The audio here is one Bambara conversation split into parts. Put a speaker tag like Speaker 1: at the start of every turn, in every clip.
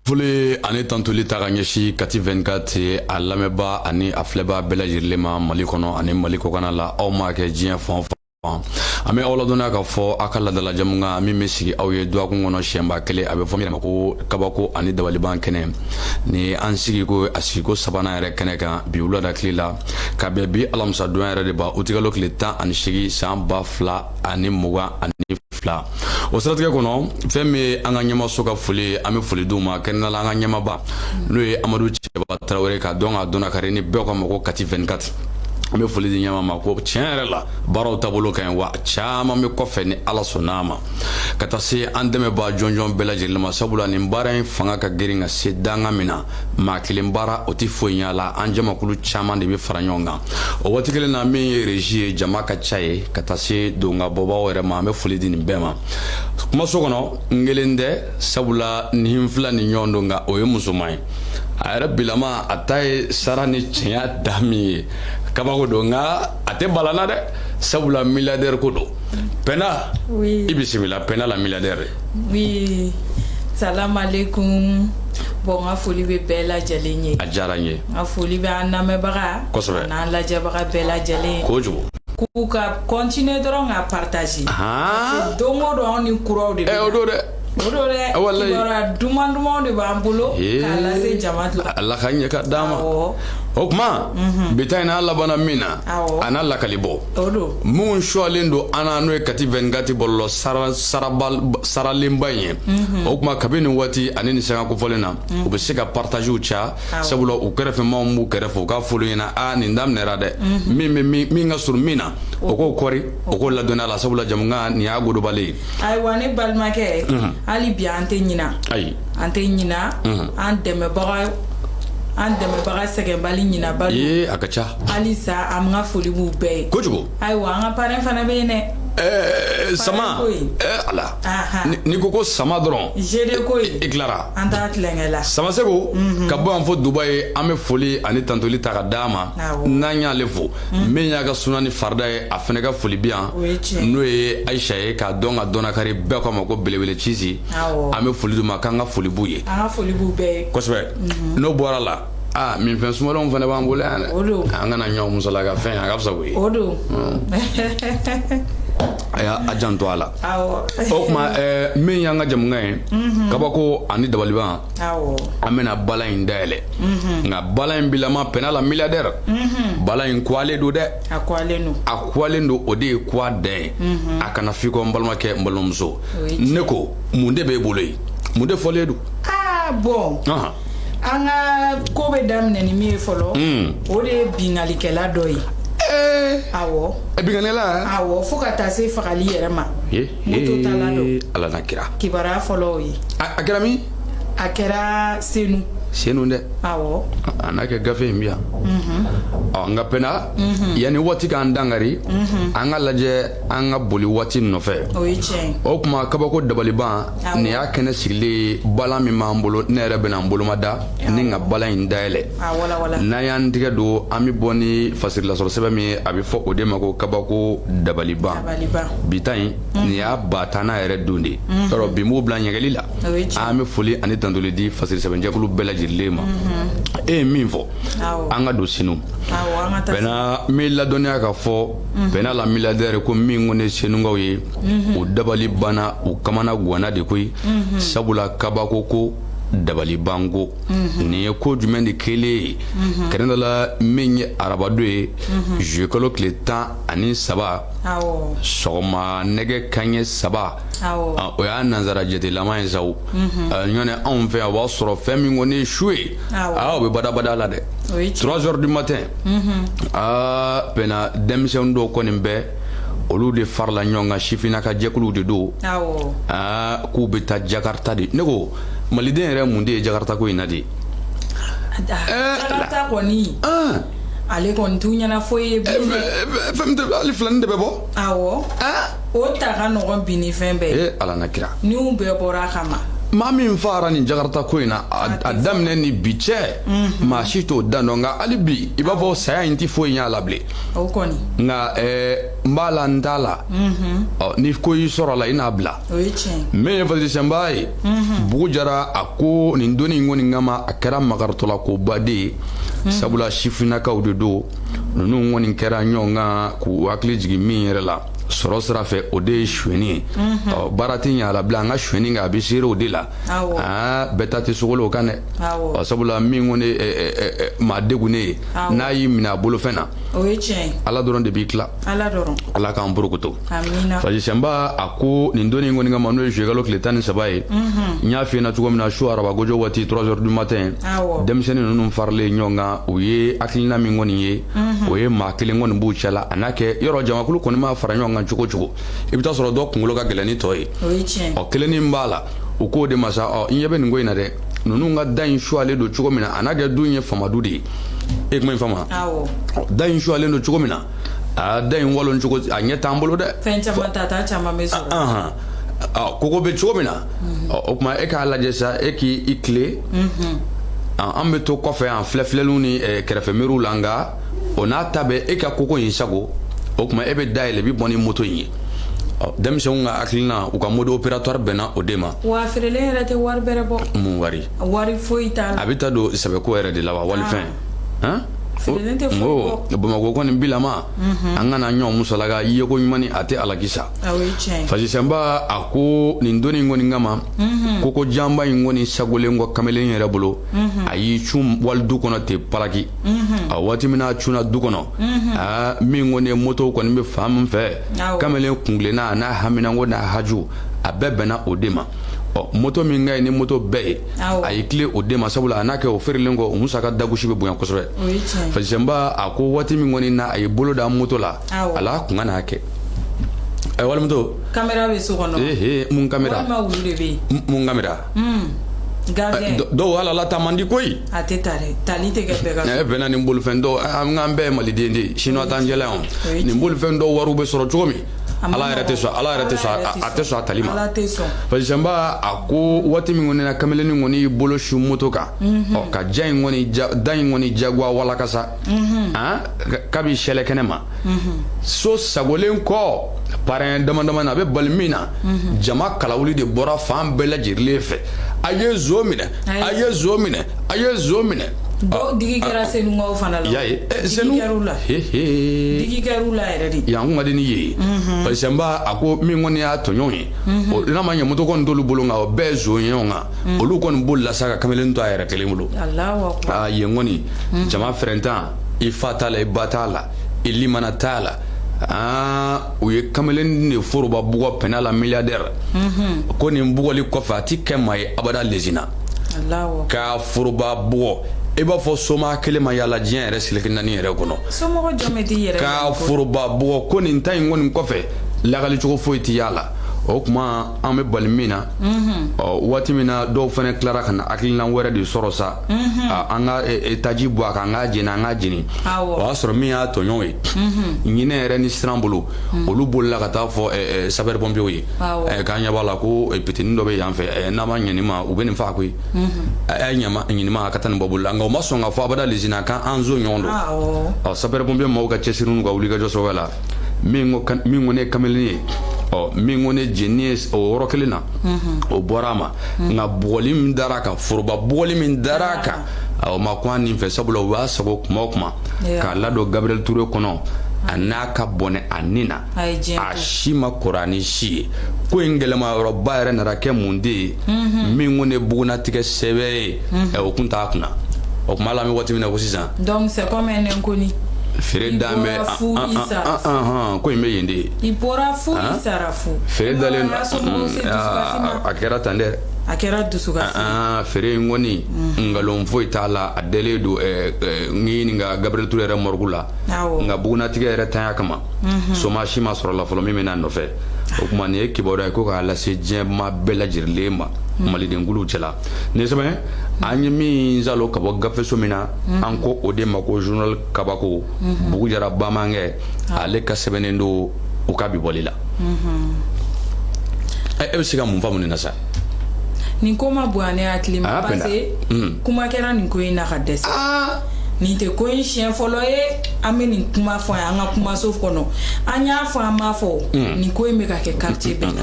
Speaker 1: Foli ani tantuli ta ka ɲɛsin Kati 24 a lamɛnbaa ani a filɛbaa bɛɛ lajɛlen ma Mali kɔnɔ ani Mali kɔkanna la, aw m'a kɛ diɲɛ fan o fan. An bɛ aw ladɔnniya k'a fɔ aw ka laadala jamukan min bɛ sigi aw ye dɔgɔkun kɔnɔ siɲɛba kelen, a bɛ fɔ min ma ko kabako ani dabaliban kɛnɛ. Ni an sigi ko a sigiko sabanan yɛrɛ kɛnɛ kan bi wulada tile la, ka bɛn bi alamisadon yɛrɛ de ba utikalo tile 18 san 2022. O siratigɛ kɔnɔ, fɛn min ye an ka ɲɛmaso ka foli, an bɛ foli d'u ma kɛnɛ la. An ka ɲɛmaba, n'o ye Amadu Cɛba Tarawele, ka dɔn ka dɔn kari ni bɛɛ ka ma ko Kati 24, an bɛ foli di ɲɛma ma ko tiɲɛ yɛrɛ la, baaraw taabolo ka ɲi, wa caman bɛ kɔfɛ ni Ala sɔnna a ma, ka taa se an dɛmɛbaa jɔnjɔn bɛɛ lajɛlen ma, sabula nin baara in fanga ka girin ka se danga min na, maa kelen baara o tɛ foyi ɲɛ la. An jamakulu caman de bɛ fara ɲɔgɔn kan o waati kelen na. Min ye régie ye, jama ka ca ye, ka taa se don ka bɔbaw yɛrɛ ma, an bɛ foli di nin bɛɛ ma. Kumaso kɔnɔ, n kelen tɛ, sabula nin fila ni ɲɔgɔn don, nka o ye musoman ye. A yɛrɛ bilama a ta ye sara ni cɛnya da min ye, kabako don, nka a tɛ balana dɛ, sabula milliardaire ko don. Pɛnda, i bisimila. Pɛnda la milliardaire.
Speaker 2: Oui, salam alaikum. Bon, n ka foli bɛ bɛɛ lajɛlen ye.
Speaker 1: A diyara n ye.
Speaker 2: N ka foli bɛ an lamɛnbaga n'an lajɛbaga bɛɛ lajɛlen ye.
Speaker 1: Kojugu.
Speaker 2: K'u ka continuer dɔrɔn ka partager. Don o don, anw ni kuraw de bɛ.
Speaker 1: O don dɛ.
Speaker 2: O don dɛ. Kibaruya duman dumanw de b'an bolo k'a lase jama la.
Speaker 1: Ala ka ɲɛ ka d'an ma. O tuma, bi ta in n'a labanna min na, a n'a lakali bɔ.
Speaker 2: O don.
Speaker 1: Minnu suwalen don an na, n'o ye Kati 24 bɔlɔlɔ saralenba in ye. O tuma, kabi nin waati ani nin sanga kofɔlen na, u bɛ se ka partagew ca, sabula u kɛrɛfɛmaw b'u kɛrɛfɛ, u k'a f'olu ɲɛna: a nin daminɛra dɛ. Min bɛ min ka surun min na, o k'o kɔri, o k'o ladɔnniya la, sabula jamukan nin y'a godobalen ye.
Speaker 2: Ayiwa, ne balimakɛ, hali bi an tɛ ɲina.
Speaker 1: Ayi.
Speaker 2: An tɛ ɲina an dɛmɛbaga, an dɛmɛbaga sɛgɛnbali ɲinaba.
Speaker 1: Ee, a ka ca.
Speaker 2: Halisa an ka foli b'u bɛɛ ye.
Speaker 1: Kojugu.
Speaker 2: Ayiwa, an ka parrain fana bɛ yen dɛ.
Speaker 1: Sama, ala, n'i ko ko sama dɔrɔn.
Speaker 2: GD ko ye.
Speaker 1: I tilara.
Speaker 2: An t'a tulonkɛ la.
Speaker 1: Sama Segu ka bɔ yan fo Dubayi, an bɛ foli ani tantoli ta ka d'a ma. N'an y'ale fo, min y'a ka suna ni farida ye, a fana ka foli bi yan, n'o ye Ayisa ye, k'a dɔn ka dɔnnakari bɛɛ k'a ma ko belebele cisi. An bɛ foli d'u ma, k'an ka foli b'u ye.
Speaker 2: An ka foli b'u bɛɛ ye.
Speaker 1: Kosɛbɛ. N'o bɔra la, aa, min fɛn sumalenw fana b'an bolo yan dɛ. An kana ɲɔgɔn musalaka fɛn, a ka fisa koyi.
Speaker 2: O don.
Speaker 1: A y'a a janto a la. O tuma, min y'an ka jamukan ye, kabako ani dabaliban, an bɛna bala in dayɛlɛ, nka bala in bilama, Pɛnda la milliardaire, bala in kuwalen don dɛ.
Speaker 2: A kuwalen don.
Speaker 1: A kuwalen don, o de ye kuwa dan ye. A kana f'i kɔ, n balimakɛ, n balimamuso, ne ko mun de b'e bolo yen? Mun de fɔlen don?
Speaker 2: Aa bon, an ka ko bɛ daminɛ ni min ye fɔlɔ, o de ye bingalikɛla dɔ ye. Awɔ.
Speaker 1: Bingalikɛla?
Speaker 2: Awɔ, fo ka taa se fagali yɛrɛ ma. Moto tala don.
Speaker 1: Ala na kira.
Speaker 2: Kibaruya fɔlɔ o ye.
Speaker 1: A kɛra min?
Speaker 2: A kɛra Senu.
Speaker 1: Senu dɛ.
Speaker 2: Awɔ.
Speaker 1: A n'a kɛ gafe in bi yan. Ɔ, nka Pɛnda, yanni waati k'an dankari, an ka lajɛ an ka boli waati nɔfɛ.
Speaker 2: O ye tiɲɛ ye.
Speaker 1: O tuma, kabako dabaliban, nin y'a kɛnɛ sigilen ye. Balan min b'an bolo, ne yɛrɛ bɛna n boloma da ni ka balan in dayɛlɛ. N'an y'an tigɛ don, an bɛ bɔ ni fasirilasɔrɔ sɛbɛn min ye, a bɛ fɔ o de ma ko kabako dabaliban. Bi ta in, nin y'a ba tanna yɛrɛ don de yɔrɔ bi, m'o bila ɲɛgɛli la. An bɛ foli ani tantoli di fasiri sɛbɛnjɛkulu bɛɛ lajɛlen ma. E ye min fɔ, an ka don Senu. Pɛnda, n bɛ ladɔnniya ka fɔ, Pɛnda la milliardaire, ko min ko ne Senukaw ye, o dabali banna, u kamana ganna de koyi, sabula kabako ko dabaliban ko, nin ye ko jumɛn de kelen ye? Kɛnɛ la, min ye arabado ye, juillet kalo tile 13, sɔgɔma nɛgɛ kanɲɛ 3, o y'a nansara jatelama ye sa. Ɲɔnɛ anw fɛ yan, o b'a sɔrɔ fɛn min kɔni ye su ye, aa, o bɛ badabada la dɛ. 3 heures du matin, aa, Pɛnda, denmisɛnnin dɔw kɔni bɛ, olu de farala ɲɔgɔn kan, sifinna ka jɛkuluw de don. Aa, k'u bɛ taa Jakarta de. Ne ko maliden yɛrɛ, mun de ye Jakarta ko in na de?
Speaker 2: Jakarta kɔni, ale kɔni t'u ɲɛna foyi ye bilen dɛ.
Speaker 1: Fɛn min tɛ, hali filani de bɛ bɔ.
Speaker 2: Awɔ, o ta ka nɔgɔn bi ni fɛn bɛɛ ye.
Speaker 1: Ee, Ala na kira.
Speaker 2: Niw bɛɛ bɔra a kama.
Speaker 1: Maa min fara nin Jakarta ko in na, a daminɛ ni bi cɛ, maa si t'o da dɔn. Nka hali bi, i b'a fɔ saya in tɛ foyi ɲɛ a la bilen.
Speaker 2: O kɔni.
Speaker 1: Nka n b'a la, n t'a la. Ɔ, ni ko y'i sɔrɔ a la, i n'a bila.
Speaker 2: O ye tiɲɛ.
Speaker 1: Min ye Fasisɛnba ye, bugu jara, a ko nin donni in kɔni kama, a kɛra makaritɔla koba de ye, sabula sifinnakaw de don. Ninnu kɔni kɛra ɲɔgɔn kan k'u hakili jigin min yɛrɛ la sɔrɔ sira fɛ, o de ye sonyɛni ye. Ɔ, baara tɛ ɲɛ a la bilen, an ka sonyɛni kɛ, a bɛ seere o de la. Aa, bɛɛ ta tɛ sogolo o kan dɛ. Ɔ, sabula min kɔni maa degunnen ye, n'a y'i minɛ a bolofɛn na,
Speaker 2: O ye tiɲɛ ye.
Speaker 1: Ala dɔrɔn de b'i tila.
Speaker 2: Ala dɔrɔn.
Speaker 1: Ala k'an porokoto.
Speaker 2: Amina.
Speaker 1: Fasisɛnba a ko nin donni in kɔni kama, n'o ye juillet tile 13 ye, n y'a f'i ɲɛna cogo min na, su araba gojo waati, 3 heures du matin, denmisɛnnin ninnu faralen ɲɔgɔn kan, u ye hakilina min kɔni ye, o ye maa kelen kɔni b'u cɛla. A n'a kɛ yɔrɔ jamakulu kɔni ma fara ɲɔgɔn kan cogo o cogo, i bɛ taa sɔrɔ dɔ kunkolo ka gɛlɛn ni tɔ ye.
Speaker 2: O ye tiɲɛ.
Speaker 1: Ɔ, kelennin b'a la, u k'o de ma sa. Ɔ, n ɲɛ bɛ nin ko in na dɛ, ninnu ka da in suwalen don cogo min na, a n'a kɛ du in ye famadu de ye. E kuma in faamu? Da in suwalen don cogo min na, a da in walon cogo, a ɲɛ t'an bolo dɛ.
Speaker 2: Fɛn caman ta ta caman bɛ sɔrɔ.
Speaker 1: Kogo bɛ cogo min na, o tuma e k'a lajɛ sa, e k'i tile, an bɛ to kɔfɛ an filɛ filɛliw ni kɛrɛfɛmɛriw la. Nka o n'a ta bɛɛ, e ka koko in sago, o tuma e bɛ da yɛlɛ, i bɛ bɔ ni moto in ye. Ɔ, denmisɛnw ka hakilina, u ka mode opératoire bɛnna o de ma.
Speaker 2: Wa feerelen yɛrɛ tɛ wari bɛrɛ bɔ.
Speaker 1: Mun wari?
Speaker 2: Wari foyi t'a la.
Speaker 1: A bɛ taa don sɛbɛko yɛrɛ de la wa, walifɛn.
Speaker 2: Feerelen tɛ foyi bɔ.
Speaker 1: Bamakɔ kɔni bilama, an kana ɲɔgɔn musalaka yeko ɲuman ni a tɛ alakisa.
Speaker 2: O ye tiɲɛ ye.
Speaker 1: Fasisɛnba a ko nin donni in kɔni kama, koko janba in kɔni sagolen kɔ kamalen yɛrɛ bolo, a y'i cun walidu kɔnɔ ten palaki. A waati min n'a cunna du kɔnɔ, aa, min kɔni ye moto kɔni bɛ fan min fɛ, kamalen kunkilenna, a n'a haminanko n'a haju, a bɛɛ bɛnna o de ma. Ɔ, moto min ka ɲi ni moto bɛɛ ye, a y'i tile o de ma, sabula a n'a kɛ o feerelen kɔ, o musaka dagosi bɛ bonya kosɛbɛ. Fasisɛnba a ko waati min kɔni na a ye bolo da moto la, a la kun ka n'a kɛ ɛ walimuso.
Speaker 2: Kamera bɛ so kɔnɔ.
Speaker 1: Ee, mun kamera?
Speaker 2: Walima wulu de bɛ yen.
Speaker 1: Mun kamera? Dɔw hali ala ta man di koyi.
Speaker 2: A tɛ ta dɛ, tali tɛ kɛ bɛɛ ka so.
Speaker 1: E bɛnna nin bolifɛn dɔw, an k'an bɛɛ ye maliden de ye, chinois t'an cɛla yan. Nin bolifɛn dɔw wariw bɛ sɔrɔ cogo min, ala yɛrɛ tɛ sɔn, ala yɛrɛ tɛ sɔn, a tɛ sɔn a tali ma.
Speaker 2: Ala tɛ sɔn.
Speaker 1: Fasisɛnba a ko waati min kɔni na kamalennin kɔni y'i bolo su moto kan, ɔ, ka ja in kɔni, da in kɔni jagoya walakasa kabi sɛlɛ kɛnɛ ma, so sagolen kɔ parrain dama dama na, a bɛ bali min na, jama kalawuli de bɔra fan bɛɛ lajɛlen fɛ: a ye zo minɛ, a ye zo minɛ, a ye zo minɛ.
Speaker 2: Digi kɛra Senukaw fana la.
Speaker 1: Y'a ye.
Speaker 2: Senu kɛr'u la. Digi kɛr'u la yɛrɛ de.
Speaker 1: Yan kun ka di ni ye. Fasisɛnba a ko min kɔni y'a tɔɲɔgɔn ye, o n'a ma ɲɛ moto kɔni t'olu bolo, nka o bɛɛ ye zon ye ɲɔgɔn kan, olu kɔni bolila sa ka kamalen to a yɛrɛ kelen bolo. Aa, yen kɔni jama fɛrɛntan, i fa t'a la, i ba t'a la, i limana t'a la. Aa, u ye kamalen de foroba bugɔ pɛnɛ la, milliardaire ko nin bugɔli kɔfɛ, a ti kɛ maa ye abada lezina k'a foroba bugɔ, i b'a fɔ soma kelen ma yaala diɲɛ yɛrɛ seleke naani yɛrɛ kɔnɔ.
Speaker 2: Somɔgɔ jɔn bɛ t'i yɛrɛ
Speaker 1: k'a foroba bugɔ ko nin ta in kɔni kɔfɛ, lakalicogo foyi ti y'a la. O tuma an bɛ bali min na, ɔ, waati min na dɔw fana tilara ka na hakilina wɛrɛ de sɔrɔ sa, an ka taji bɔ a kan, an k'a jeni, an k'a jeni. O y'a sɔrɔ min y'a tɔɲɔgɔn ye, ɲinɛ yɛrɛ ni siran bolo, olu bolila ka taa fɔ sapeur pompier ye k'an ɲɛ b'a la ko petini dɔ bɛ yan fɛ, n'a ma ɲɛ nin ma, u bɛ nin faa koyi. A ye ɲama ɲini ma, a ka taa nin bɔ bolo la. Nka u ma sɔn ka fɔ abada lezina k'an an zo ɲɔgɔn don. Ɔ, sapeur pompier maaw ka cɛsiri n'u ka wulikajɔ sababu la, min ko ne ye kamalen ye, ɔ, min ko ne jeni ye, o yɔrɔ kelen na o bɔra a ma. Nka bugɔli min dara a kan, foroba bugɔli min dara a kan, o ma kun a nin fɛ, sabula u y'a sago kuma o kuma k'a ladon Gabriel Touré kɔnɔ, a n'a ka bɔnɛ a nin na, a si ma kɔrɔ ni si ye. Ko in gɛlɛma yɔrɔba yɛrɛ nana kɛ mun de ye? Min ko ne bugunatigɛ sɛbɛ ye, o kun t'a kunna. O kuma la, an bɛ waati min na ko sisan.
Speaker 2: Donc c'est comme un inconnu.
Speaker 1: Feere dan bɛ ko in bɛ yen de ye.
Speaker 2: I bɔra fu, i sara fu.
Speaker 1: Feere dalen, a kɛra tan dɛ.
Speaker 2: A kɛra dusukasi.
Speaker 1: Feere in kɔni, nkalon foyi t'a la, a dalen don n ɲininka Gabriel Touré yɛrɛ morgue la. Nka bugunatigɛ yɛrɛ tanya kama, soma si ma sɔrɔ la fɔlɔ min bɛ n'a nɔfɛ. O tuma nin ye kibaruya ye ko k'a lase diɲɛ maa bɛɛ lajɛlen ma, malidenkuluw cɛla. Nin sɛbɛn an ye min zalo ka bɔ gafeso min na, an ko o de ma ko journal kabako, Bugu Jara Bamankɛ, ale ka sɛbɛnnen don u ka bi bɔli la. E bɛ se ka mun faamu nin na sa?
Speaker 2: Nin ko ma bonya ne hakili ma parce que kuma kɛra nin ko in na ka dɛsɛ. Nin tɛ ko in siɲɛ fɔlɔ ye an bɛ nin kuma fɔ an ka kumaso kɔnɔ. An y'a fɔ, an m'a fɔ, nin ko in bɛ ka kɛ quartier bɛɛ la.